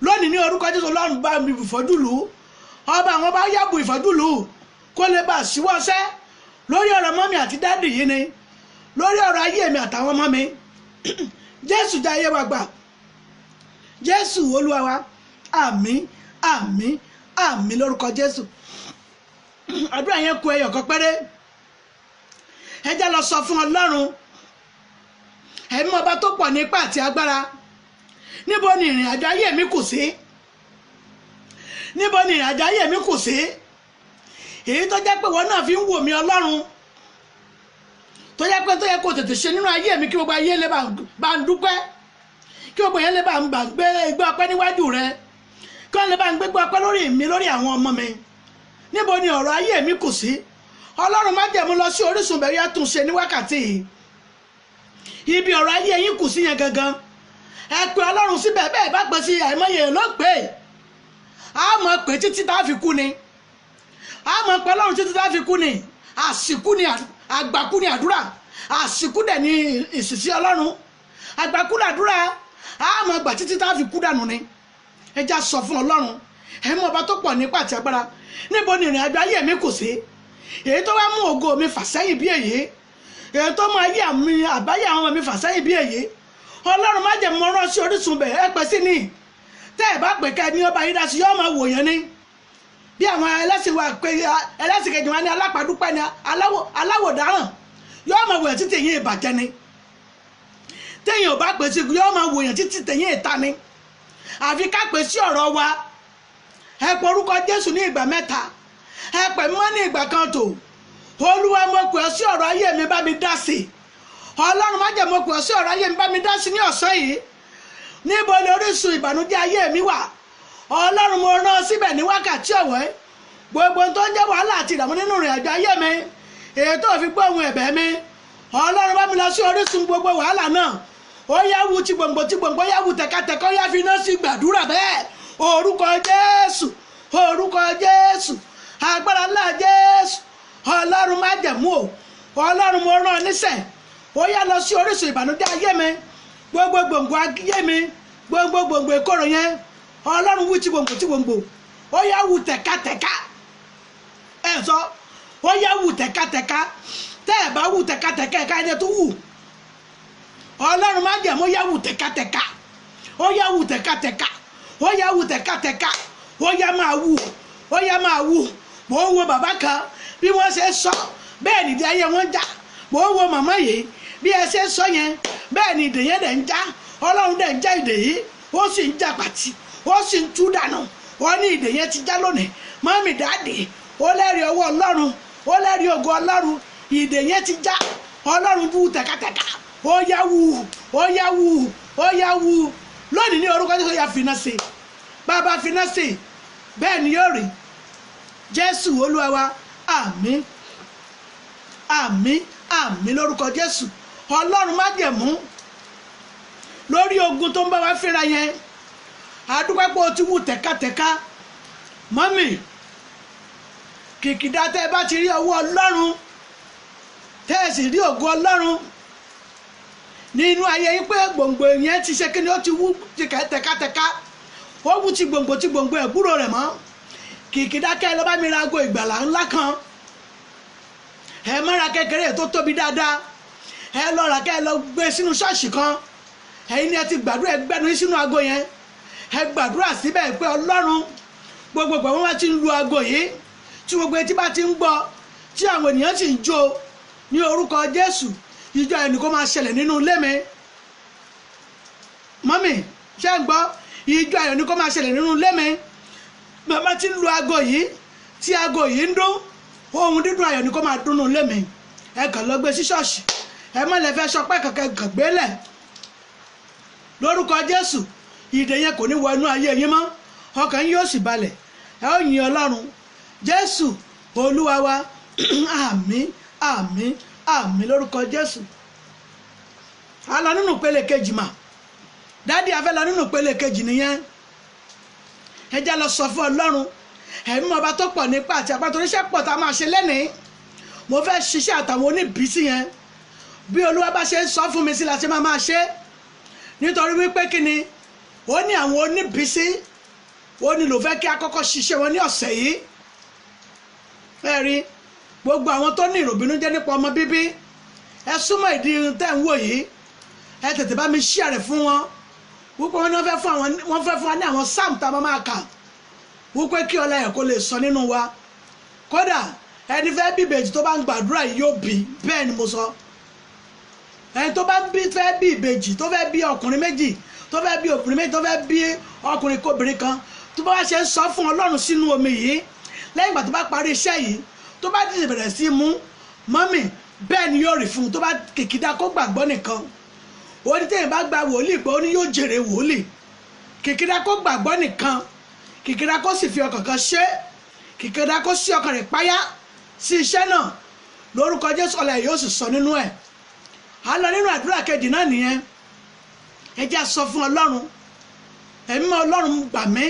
Lónìí, ní orúkọ Jésù, Ọlọ́run, bá mi ìfọ́jú lù ú. Ọba àwọn bá yàgò ìfọ́jú lù ú kó lè bá síwọ́sẹ́ lórí ọ̀rọ̀ mummy àti daddy yìí ni, lórí ọ̀rọ̀ ayé mi àtàwọn ọmọ mi. Jésù, já ayé wa gbà. Jésù Olúwa wa. Àmín, àmín, àmín lórúkọ Jésù. Àdúrà yẹn kù ẹyọ kan péré. Ẹ jẹ́ lọ sọ fún Ọlọ́run ẹ̀mí, ọba tó pọ̀ ní ipá àti agbára. Níbo ni ìrìn àjò ayé mi kù sí? Níbo ni ìrìn àjò ayé mi kù sí, èyí tó jẹ́ pé wọn náà fi ń wò mí, Ọlọ́run, tó jẹ́ pé tó yẹ kó tètè ṣe nínú ayé mi, kí gbogbo ayé lè bá ń dúpẹ́, kí gbogbo yẹn lè bá ń gbà gbé igbá ọpẹ́ níwájú rẹ, kí wọ́n lè bá ń gbégbá ọpẹ́ lórí mi, lórí àwọn ọmọ mi? Níbo ni ọ̀rọ̀ ayé mi kù sí? Ọlọ́run májẹ̀mú, lọ sí orísun bẹ̀rẹ̀, yá tún ṣe ní wákàtí yìí. Ibi ọ̀rọ̀ ayé yín kù sí yẹn gangan, ẹ pé Ọlọ́run síbẹ̀. Bẹ́ẹ̀ bá pè sí, àìmọye ló pè é. A mọ̀ pé títí tá a fi kú ni a mọ̀ pé Ọlọ́run, títí tá a fi kú ni. Àsìkú ni àgbàkú ni àdúrà, àsìkú dẹ̀ ni ìsìsí Ọlọ́run. Àgbàkú làdúrà, a mọ̀ gbà títí tá a fi kú dànù ni. Ẹ já sọ fún Ọlọ́run ẹ mọ̀, ọba tó pọ̀ nípa àti agbára. Níbo ni ìrìn àjò ayé mi kù sí, èyí tó wá mú ògo mi fà sẹ́yìn bí èyí, èyí tó mú ayé mi, àbáyé àwọn ọmọ mi fà sẹ́yìn bí èyí? Ọlọ́run má jẹ́ mọ́ rán sí orísun bẹ̀. Ẹ pẹ́ sí ni, tẹ́ ẹ bá pè ká ní ọba yín dá sí, yọ́ máa wò yẹn ni. Bí àwọn ẹlẹ́sìn wa pé ẹlẹ́sìn kejì wa ní alápàdúpẹ́ ni aláwòdáràn, yọ́ máa wò yẹn títí èyí ìbàjẹ́ ni. Téèyàn ò bá pè sí, yọ́ máa wò yẹn títí tẹ̀yìn ìta ni. Àfi ká pè sí ọ̀rọ̀ wa. Ẹ pè orúkọ Jésù ní ìgbà mẹ́ta, ẹ pè mọ́ ní ìgbà kan tó. Olúwa, mo pè ọ́ sí ọ̀rọ̀ ayé mi, bá mi dá sí i. Ọlọ́run májẹ̀mú, mo pè ọ́ sí ọ̀rọ̀ ayé mi, bá mi dá sí ní ọ̀sán yìí. Níbo ni orísun ìbànújẹ́ ayé mi wà? Ọlọ́run, mo rán síbẹ̀ ní wákàtí ọ̀wẹ́. Gbogbo tó ń jẹ́ wàhálà àti ìdààmú nínú ìrìn àjò ayé mi, èyí tó fi gbọ́ ohùn ẹ̀bẹ̀ mi, Ọlọ́run, bá mi lọ sí orísun gbogbo wàhálà náà. Ó yá, wú ti gbòǹgbò ti gbòǹgbò, yá wú tẹ̀katẹ̀kọ́, ó yá fi iná sí. Gbàdúrà bẹ́ẹ̀. Orúkọ Jésù, orúkọ Jésù, agbára ńlá Jésù. Ọlọ́run májẹ̀mú o, Ọlọ́run, mo rán ọ níṣẹ́. Ó yá, lọ sí orísun ìbànújẹ́ ayé mi, gbogbo gbòǹgbò ayé mi, gbogbo gbòǹgbò ìkorò yẹn. Ọlọ́run, wú ti gbòǹgbò ti gbòǹgbò, ó yá wú tẹ̀katẹ̀ka. Ẹ sọ, ó yá wú tẹ̀katẹ̀ka. Tẹ́ ẹ̀ bá wú tẹ̀katẹ̀ka, ẹ̀ka ẹni tó wù. Ọlọ́run májẹ̀mú, ó yá wú tẹ̀katẹ̀ka, ó yá wú tẹ̀katẹ̀ka, ó yá wú tẹ̀katẹ̀ka, ó yá máa wú, ó yá máa wú. Mò ń wo bàbá kan, bí wọ́n ṣe sọ bẹ́ẹ̀ nìdí ayé wọn já. Mò ń wo màmá yìí, bí ẹ ṣe sọ yẹn bẹ́ẹ̀ ni ìdè yẹn dẹ̀ ń já. Ọlọ́run dẹ̀ ń já ìdè yìí, ó sì ń já pàtì, ó sì ń tú dànù. Wọ́n ní ìdè yẹn ti já lónìí. Mummy, daddy, ó lẹ́rìí ọwọ́ Ọlọ́run, ó lẹ́rìí ògo Ọlọ́run. Ìdè yẹn ti já. Ọlọ́run wú tẹ̀katẹ̀ka, ó yá wú, ó yá wú, ó yá wú lónìí ní orúkọ Jésù. Yá, fìnà sí, bàbá, fìnà sí. Bẹ́ẹ̀ ni yóò rí. Jésù Olúwa wa. Àmín, àmín, àmín lórúkọ Jésù. Ọlọ́run májẹ̀mú, lórí ogun tó ń bá wa fínra yẹn, àdúpẹ́ pé o ti wú tẹ̀katẹ̀ka. Mummy, kìkìdá tẹ́ ẹ bá ti rí ọwọ́ Ọlọ́run, tẹ́ ẹ sì rí ògo Ọlọ́run nínú ayé yín pé gbòǹgbò yẹn ti ṣe kí ni, ó ti wú tẹ̀katẹ̀ka, ó wú ti gbòǹgbò ti gbòǹgbò, ẹ̀ gbúrò rẹ̀ mọ́. Kìkìdá kẹ́ ẹ lọ bá mi ra aago ìgbàlà ńlá kan. Ẹ mọ́ra kékeré tó tóbi dáadáa, ẹ lọ rà, kẹ́ ẹ lọ gbé sínú ṣọ́ọ̀ṣì kan. Ẹ̀yin ni ẹ ti gbàdúrà, ẹ gbẹ́nu yín sínú aago yẹn, ẹ gbàdúrà síbẹ̀ pé Ọlọ́run, gbogbo ìgbà wọn bá ti ń lu aago yìí, tí gbogbo etí bá ti ń gbọ́, tí àwọn ènìyàn sì ń jó ní orúkọ Jésù, ìjọ ẹnì kó máa ṣẹlẹ̀ nínú ilé mi. Mummy, ṣé ń gbọ́? Ìjọ ayọ̀ ni kó máa ṣẹlẹ̀ nínú ilé mi. Bàbá ti ń lu aago yìí, tí aago yìí ń dún, ohun dídùn ayọ̀ ni kó máa dún nínú ilé mi. Ẹ kàn lọ gbé sí ṣọ́ọ̀ṣì, ẹ má lè fẹ́ sọpẹ́ kankan, kàn gbélẹ̀. Lórúkọ Jésù, ìdè yẹn kò ní wọ inú ayé yín mọ́, ọkàn yín yóò sì balẹ̀, ẹ ó yin Ọlọ́run. Jésù Olúwa wa. Àmín, àmín, àmín lórúkọ Jésù. A lọ nínú ìpele kejì mà. Daddy, a fẹ́ lọ nínú ìpele kejì nìyẹn. Ẹ já lọ sọ fún Ọlọ́run ẹ̀mí ọba tó pọ̀ nípa àti àpá, torí iṣẹ́ pọ̀ tá a máa ṣe lẹ́nìí. Mo fẹ́ ṣiṣẹ́ àtàwọn oníbísí yẹn. Bí Olúwa bá ṣe ń sọ fún mi sí la ṣe máa máa ṣe, nítorí wípé kí ni, ó ní àwọn oníbísí, ó ní ló fẹ́ kí a kọ́kọ́ ṣiṣẹ́ wọn ní ọ̀sẹ̀ yìí. Ẹ rí gbogbo àwọn tó ní ìròbìnújẹ́ nípa ọmọ bíbí, ẹ súnmọ́ ìdí tẹ́ ń wò yìí, ẹ tètè bá mi share rẹ̀ fún wọn wípé wọ́n ní wọ́n fẹ́ fún àwọn, wọ́n fẹ́ fún wa ní àwọn psalm tá a máa máa kà, wípé kí ọlá ẹ̀ kó lè sọ nínú wa. Kódà ẹni fẹ́ bí ìbejì, tó bá ń gbàdúrà yìí, yóò bí. Bẹ́ẹ̀ ni mo sọ. Ẹni tó bá bí fẹ́ bí ìbejì, tó fẹ́ bí ọkùnrin méjì, tó fẹ́ bí obìnrin méjì, tó fẹ́ bí ọkùnrin kóbìnrin kan, tó bá ṣe ń sọ fún Ọlọ́run sínú omi yìí, lẹ́yìn ìgbà tó bá parí iṣẹ́ yìí, tó bá ti bẹ̀rẹ̀ sí mú, mummy, bẹ́ẹ̀ ni yóò rí fún un. Tó bá kìkìdá kó gbàgbọ́ nìkan. Ó ní téèyàn bá gba wòlíì pé, ó ní yóò jèrè wòlíì. Kìkìdá kó gbàgbọ́ nìkan, kìkìdá kó sì fi ọkàn kan ṣe, kìkìdá kó sí ọkàn rẹ̀ páyà sí iṣẹ́ náà. Lórúkọ Jésù, ọlá yóò sì sọ nínú ẹ̀. A lọ nínú àdúrà kejì náà nìyẹn. Ẹ jẹ́ sọ fún Ọlọ́run ẹ̀mí mọ́: Ọlọ́run, gbà mí.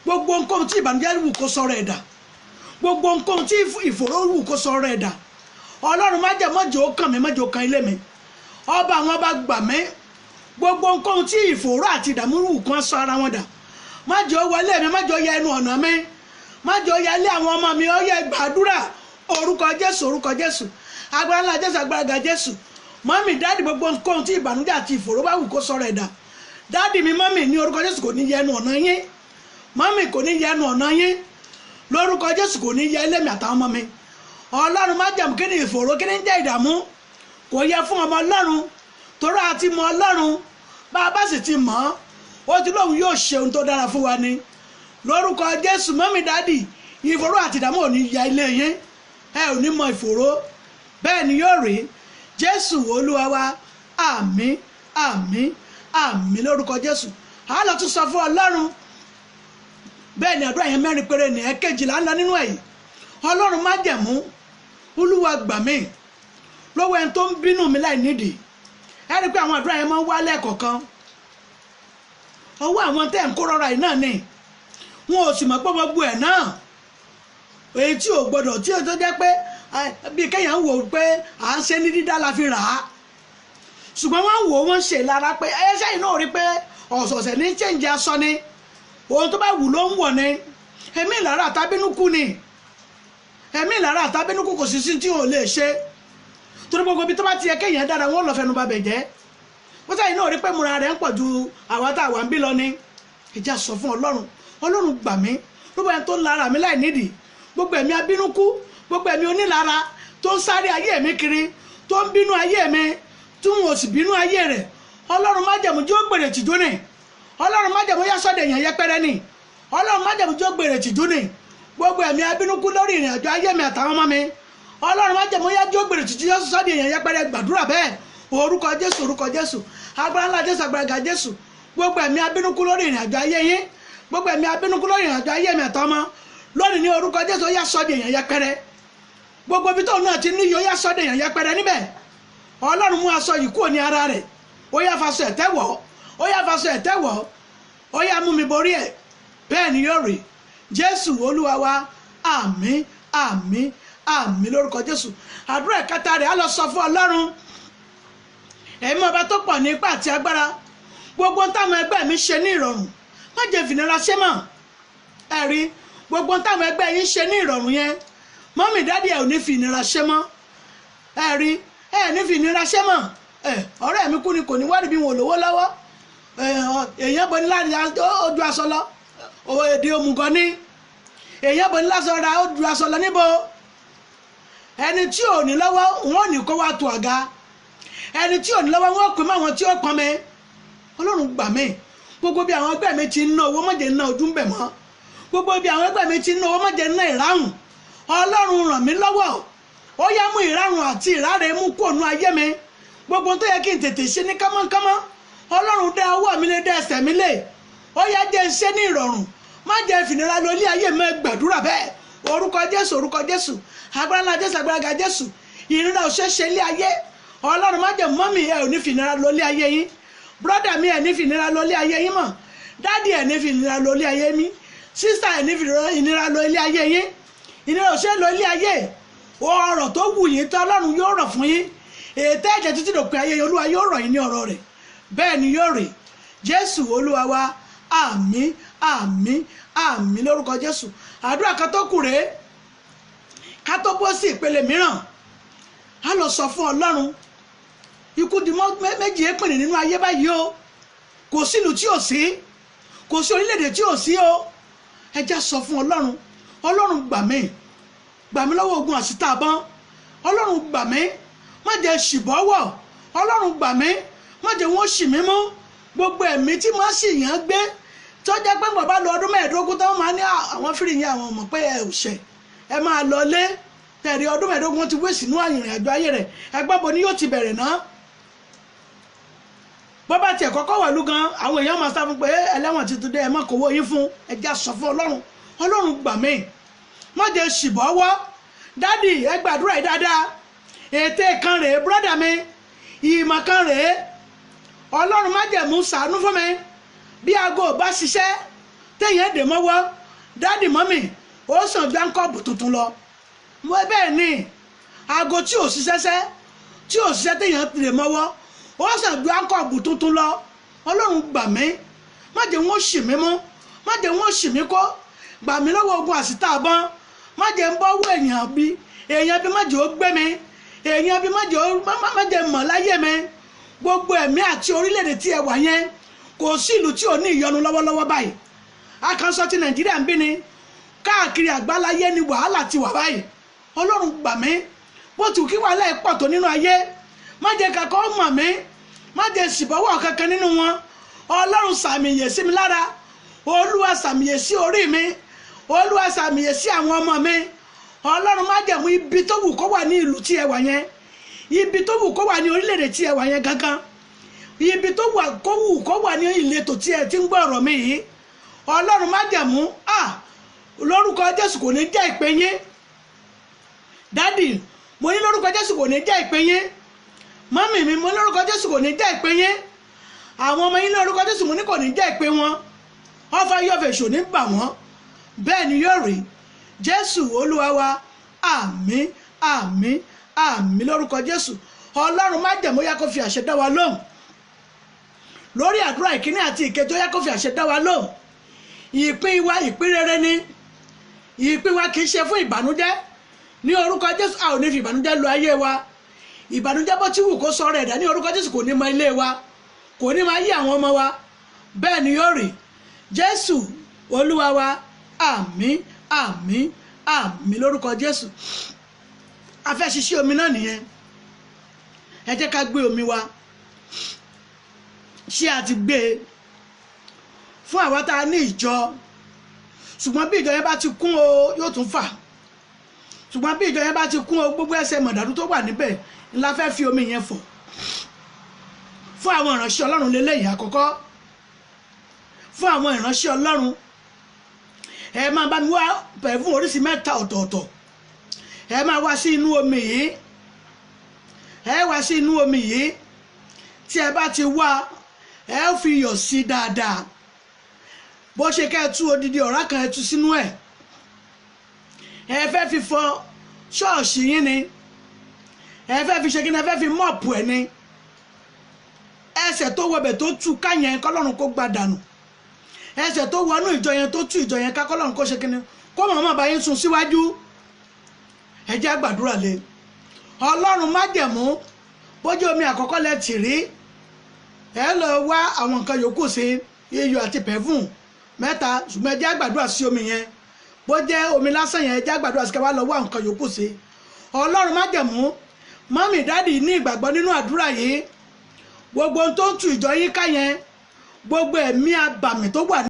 Gbogbo nǹkan tí ìbànújẹ́ wù kó sọ̀rọ̀ ẹ̀dà, gbogbo nǹkan tí ìfòòró wù kó sọ̀rọ̀ ẹ̀dà, Ọlọ́run má jẹ́ mọ́jọ́ ó kàn mí, mọ́jọ́ ó kan ilé mi. Ọba àwọn ọba, gbà mí. Gbogbo nǹkan tí ìfòòró àti ìdààmú wù kán sọ ara wọn dà, má jẹ́ ó wọlé mi, má jẹ́ ó yẹ ẹnu ọ̀nà mi, má jẹ́ ó yẹ ilé àwọn ọmọ mi. Ó yẹ gbàdúrà. Orúkọ Jésù, orúkọ Jésù, agbára ńlá Jésù, agbára ga Jésù. Mummy, daddy, gbogbo nǹkan tí ìbànújẹ́ àti ìfòòró bá wù kó sọ̀rọ̀ ẹ̀dà, daddy mi, mummy, ní orúkọ Jésù, kò ní yẹ ẹnu ọ̀nà yín. Mummy, kò ní yẹ ẹnu ọ̀nà yín. Lórúkọ Jésù, kò ní yẹ ilé mi àtàwọn ọmọ mi. Ọlọ́run májẹ̀mú, kí ni ìfòòró, kí ni ń jẹ́ ìdààmú? Kò yẹ fún ọmọ Ọlọ́run, torí a ti mọ Ọlọ́run. Bá a bá sì ti mọ̀ ọ́, Ó ti lóun yóò ṣe ohun tó dára fún wa ni. Lórúkọ Jésù, mọ́mí dádì, ìfòró àti ìdààmú ò ní ya ilé yín, ẹ ò ní mọ ìfòró, bẹ́ẹ̀ ni yóò rí. Jésù Olúwa wa, àmín, àmín, àmín lórúkọ Jésù. A lọ tún sọ fún Ọlọ́run. Bẹ́ẹ̀ ni àdúrà yẹn mẹ́rin péré ní ẹ̀kejìlá ń lọ nínú ẹ̀yìn. Ọlọ́run májẹ̀mú, Olúwa gbà mí lọ́wọ́ ẹni tó ń bínú mi láì nídìí. Ẹ rí i pé àwọn àdúrà yẹn máa ń wá lẹ́ẹ̀kọ̀ọ̀kan. Ọwọ́ àwọn tẹ́ ń kó rọra yìí náà ni wọn ò sì mọ̀ pé gbogbo ẹ̀ náà, èyí tí ò gbọdọ̀ tí ò tó jẹ́ pé bí kéèyàn ń wò ó pé à ń ṣe ní dídá la fi rà á, ṣùgbọ́n wọ́n ń wò ó, wọ́n ń ṣe lára pé ẹsẹ̀ yìí náà rí pé ọ̀sọ̀ọ̀sẹ̀ ní chẹ́ǹjì aṣọ ni, ohun tó bá wù ló ń wọ̀ ni. Ẹ̀mí ìlara àtàbínúkú ni, ẹ̀mí ìlara àtàbínúkú kò sí sí tí ò lè ṣe, torí gbogbo ibi tó bá ti yẹ kéèyàn dára wọn lọ fẹnu babẹ̀ jẹ́. Wọ́n sẹ́yìn náà rí pé múra rẹ̀ ń pọ̀ ju àwa tá a wà ń bí lọ ni. Ìjà sọ fún Ọlọ́run, Ọlọ́run gbà mí gbogbo ẹni tó ń lara mi láì nídìí, gbogbo ẹ̀mí abínúkú, gbogbo ẹ̀mí onílara tó ń sáré ayé mi kiri, tó ń bínú ayé mi, tí wọn ò sì bínú ayé rẹ̀. Ọlọ́run májẹ̀mú jẹ́ ó gbèrè tìjú ni. Ọlọ́run májẹ̀mú yá sọ́dọ̀ èèyàn yẹpẹrẹ ni. Ọlọ́run májẹ̀mú jẹ́ ó gbèrè tìjú ni. Gbogbo ẹ̀mí abínúkú lórí ìrìn àjò ayé mi àtàwọn ọmọ mi, Ọlọ́run májẹ̀mú yá jẹ́ ó gbèrè tìjú sọ́dọ̀ èèyàn yẹpẹrẹ. Gbàdúrà bẹ́ẹ̀. Orúkọ Jésù, orúkọ Jésù, agbára ńlá Jésù, agbára ga Jésù. Gbogbo ẹ̀mí abínúkú lórí ìrìn àjò ayé yín, gbogbo ẹ̀mí abínúkú lórí ìrìn àjò ayé mi àtàwọn ọmọ lónìí ní orúkọ Jésù, ó yá sọ́dọ̀ èèyàn yẹpẹrẹ. Gbogbo ibi tóun náà ti níyì, ó yá sọ́dọ̀ èèyàn yẹpẹrẹ níbẹ̀. Ọlọ́run mú aṣọ yìí kúrò ní ara rẹ̀, ó yá faṣọ ẹ̀tẹ́ wọ̀, ó yá faṣọ ẹ̀tẹ́ wọ̀, ó yá mú mi borí ẹ̀. Bẹ́ẹ̀ ni yóò rí. Jésù Olúwa wa, àmín, àmín, àmín lórúkọ Jésù. Àdúrà ìkẹta rẹ̀, á lọ sọ fún Ọlọ́run, ẹ̀mí ọba tó pọ̀ ní ipá àti agbára, gbogbo táwọn ẹgbẹ́ mi ṣe ní ìrọ̀rùn, má jẹ́ fìnira ṣe mọ́. Ẹ̀rí gbogbo táwọn ẹgbẹ́ yín ṣe ní ìrọ̀rùn yẹn, mọ́mì dádì ẹ̀ ò ní fìnira ṣe mọ́. Ẹ̀rí ẹ̀ ní fìnira ṣe mọ́. Ọ̀rẹ́ mi kú ni kò ní wádìí bí wọn ò lówó lọ́wọ́. Èèyàn bọ ní láti ojú aṣọ lọ, èdè òmùgọ̀ ni. Èèyàn bọ ní láti ra ojú aṣọ lọ níbo. Ẹni tí ò ní lọ́wọ́ wọn ò ní kó wá tó àga, ẹni tí ò ní lọ́wọ́ wọn ò pè mọ́ àwọn tí ó pọn mi. Ọlọ́run gbà mí, gbogbo bí àwọn ẹgbẹ́ mi ti ń ná owó, má jẹ́ ná ojú ń bẹ̀ mọ́. Gbogbo bí àwọn ẹgbẹ́ mi ti ń ná owó, má jẹ́ ná ìráhùn. Ọlọ́run ràn mí lọ́wọ́, ó yá mú ìráhùn àti ìráre mú kó nu ayé mi. Gbogbo tó yẹ kí n tètè ṣe ní kánmọ́kánmọ́, Ọlọ́run dá ọwọ́ mi lé, dá ẹsẹ̀ mi lé, ó yá jẹ́ n ṣe ní ìrọ̀rùn, má jẹ́ fìnira lọ ilé ayé mi. Gbàdúrà bẹ́ẹ̀. Orúkọ Jésù, orúkọ Jésù, agbára ńlá Jésù, agbára ga Jésù. Ìnira ò ṣe é ṣe ilé ayé. Ọlọ́run má jẹ́ mọ́mì ẹ ò ní fìnira lọ ilé ayé yín, brọ́dà mi ẹ̀ ní fìnira lọ ilé ayé yín mọ̀, dádì ẹ̀ ní fìnira lọ ilé ayé mi, sísà ẹ̀ ní fìnira lọ ilé ayé yín. Ìnira ò ṣe é lọ ilé ayé. Ọ̀rọ̀ tó wù yín tó Ọlọ́run yóò rọ̀ fún yín. Ètò ẹ̀jẹ̀ títí dòpin ayé, Olúwa yóò rọ̀ yín ní ọ̀rọ̀ rẹ̀. Bẹ́ẹ̀ ni yóò rí. Jésù Olúwa wa, àmín, àmín, àmín lórúkọ Jésù. Àdúrà kan tó kù rèé ká tó bọ́ sí ìpele mìíràn. Á lọ sọ fún Ọlọ́run, ikú di méjì èpìnì nínú ayé báyìí o. Kò sílùú tí ò sí, kò sí orílẹ̀-èdè tí ò sí o. Ẹ já sọ fún Ọlọ́run, Ọlọ́run gbà mí, gbà mí lọ́wọ́ ogun àsìtá àbọ̀n. Ọlọ́run gbà mí, má jẹ́ ṣìbọ́wọ̀. Ọlọ́run gbà mí, má jẹ́ wọ́n ṣì mí mú. Gbogbo ẹ̀mí tí wọ́n sì yàn gbé tó jẹ́ pé bàbá lọ ọdún 15 tó máa ní àwọn fìrì yẹn, àwọn mọ̀ pé ẹ ò ṣẹ̀, ẹ máa lọ lé tẹ̀rí. Ọdún 15 ti wé sínú ìrìn àjò ayé rẹ̀. Ẹgbẹ́ bo ni yóò ti bẹ̀rẹ̀ náà? Bó bá tiẹ̀ kọ́kọ́ wẹ̀lú gan, àwọn èèyàn máa sá fún pé ẹlẹ́wọ̀n ti tún dé, ẹ má kówó yín fún. Ẹ já sọ fún Ọlọ́run, Ọlọ́run gbà mí, má jẹ́ ṣìbọ́wọ́. Dádì ẹ gbàdúrà yìí dáadáa. Ète kan rèé, brọ́dà mi, ìmọ̀ kan rèé. Ọlọ́run májẹ̀mú ṣàánú fún mi. Bí aago ò bá ṣiṣẹ́ téèyàn dè mọ́wọ́, dádì mọ́mì, ó sàn ju áńkọ́ọ̀bù tuntun lọ. Bẹ́ẹ̀ ni aago tí ò ṣiṣẹ́ sẹ́ tí ò ṣiṣẹ́ téèyàn dè mọ́wọ́, ó sàn ju áńkọ́ọ̀bù tuntun lọ. Ọlọ́run gbà mí, má jẹ́ wọ́n ṣì mí mú, má jẹ́ wọ́n ṣì mí kó. Gbà mí lọ́wọ́ ogun àsìtá àbọ̀n. Má jẹ́ ń bọ́wọ́ èèyàn bí èèyàn bí, má jẹ́ ó gbé mi, èèyàn bí má jẹ́ ó má jẹ́ mọ̀ láyé mi. Gbogbo ẹ̀mí àti orílẹ̀-èdè tí ẹ wà yẹn, kò sí ìlú tí ò ní ìyọnu lọ́wọ́lọ́wọ́ báyìí. Àkànṣọ ti Nàìjíríà ń bí ni, káàkiri àgbáláyé ni wàhálà ti wà báyìí. Ọlọ́run gbà mí, bó ti kí wàhálà ẹ̀ pọ̀ tó nínú ayé, má jẹ́ kankan mọ̀ mí, má jẹ́ ṣìbọ̀wọ̀ kankan nínú wọn. Ọlọ́run sàmìyè sí mi lára, Olúwa sàmìyè sí orí mi, Olúwa sàmìyè sí àwọn ọmọ mi. Ọlọ́run májẹ̀mú, ibi tó wù kó wà ní ìlú tí ẹ wà yẹn, ibi tó wù kó wà ní orílẹ̀-èdè tí ẹ wà yẹn gangan, ibi tó wù kó wà ní ìletò tí ẹ ti ń gbọ́ ọ̀rọ̀ mi yìí, Ọlọ́run májẹ̀mú, lórúkọ Jésù kò ní jẹ́ ìpè yín. Dádì, mo ní lórúkọ Jésù kò ní jẹ́ ìpè yín. Mọ́mì mi, mo ní lórúkọ Jésù kò ní jẹ́ ìpè yín. Àwọn ọmọ yín lórúkọ Jésù, mo ní kò ní jẹ́ ìpè wọn. Ọfà yọ̀fẹ̀ ṣò ní bà wọ́n, bẹ́ẹ̀ ni yóò rí. Jésù Olúwa wa, àmín, àmín, àmín lórúkọ Jésù. Ọlọ́run májẹ̀mú yá kó fi àṣẹ dá wa lóhùn lórí àdúrà ìkíní àti ìkejì, ó yá kó fi àṣẹ dá wa lóhùn. Ìpín wa ìpín rere ni, ìpín wa kì í ṣe fún ìbànújẹ́. Ní orúkọ Jésù, a ò ní fi ìbànújẹ́ lo ayé wa. Ìbànújẹ́ bó ti wù kó sọ rẹ̀ dá, ní orúkọ Jésù kò ní mọ ilé wa, kò ní máa yí àwọn ọmọ wa, bẹ́ẹ̀ ni yóò rí. Jésù Olúwa wa, àmín, àmín, àmín lórúkọ Jésù. A fẹ́ ṣiṣẹ́ omi náà nìyẹn. Ẹ jẹ́ ká gbé omi wa. Ṣé a ti gbé e fún àwa tá a ní ìjọ? Ṣùgbọ́n bí ìjọ yẹn bá ti kún o, yóò tún fà. Ṣùgbọ́n bí ìjọ yẹn bá ti kún o, gbogbo ẹsẹ̀ mọ̀dàdú tó wà níbẹ̀ ńlá fẹ́ fi omi yẹn fọ̀. Fún àwọn ìránṣẹ́ Ọlọ́run lélẹ́yìí àkọ́kọ́, fún àwọn ìránṣẹ́ Ọlọ́run, ẹ máa bá mi wá pẹ̀fún oríṣi 3 ọ̀tọ̀ọ̀tọ̀. Ẹ máa wá sí inú omi yìí, ẹ wá sí inú omi yìí. Tí ẹ bá ti wá, ẹ fi iyọ̀ sí dáadáa. Bó ṣe kẹ́ ẹ tú odidi ọ̀rá kan, ẹ tú sínú ẹ̀. Ẹ fẹ́ fi fọ ṣọ́ọ̀ṣì yín ni, ẹ fẹ́ fi ṣe kí ni, ẹ fẹ́ fi mọ́ọ̀pù ẹ̀ ni. Ẹsẹ̀ tó wọbẹ̀ tó tú ká yẹn, kọ́lọ́run kó gba dànù. Ẹsẹ̀ tó wọnú ìjọ yẹn tó tú ìjọ yẹn ká, kọ́lọ́run kó ṣe kí ni, kó mọ̀ọ́mọ̀ bá yín sún síwájú. Ẹ jẹ́ gbàdúrà lé Ọlọ́run májẹ̀mú. Bójú omi àkọ́kọ́ lẹ tì rí, ẹ lọ wá àwọn nǹkan yòókù sí, iyọ̀ àti pẹ̀fún 3. Ṣùgbọ́n ẹ jẹ́ gbàdúrà sí omi yẹn. Bó jẹ́ omi lásán yẹn, ẹ jẹ́ gbàdúrà sí, ká wá lọ wá nǹkan yòókù sí. Ọlọ́run májẹ̀mú, mọ́mì dádì ní ìgbàgbọ́ nínú àdúrà yìí. Gbogbo ohun tó ń tu ìjọ yín ká yẹn, gbogbo ẹ̀mí abàmì tó wà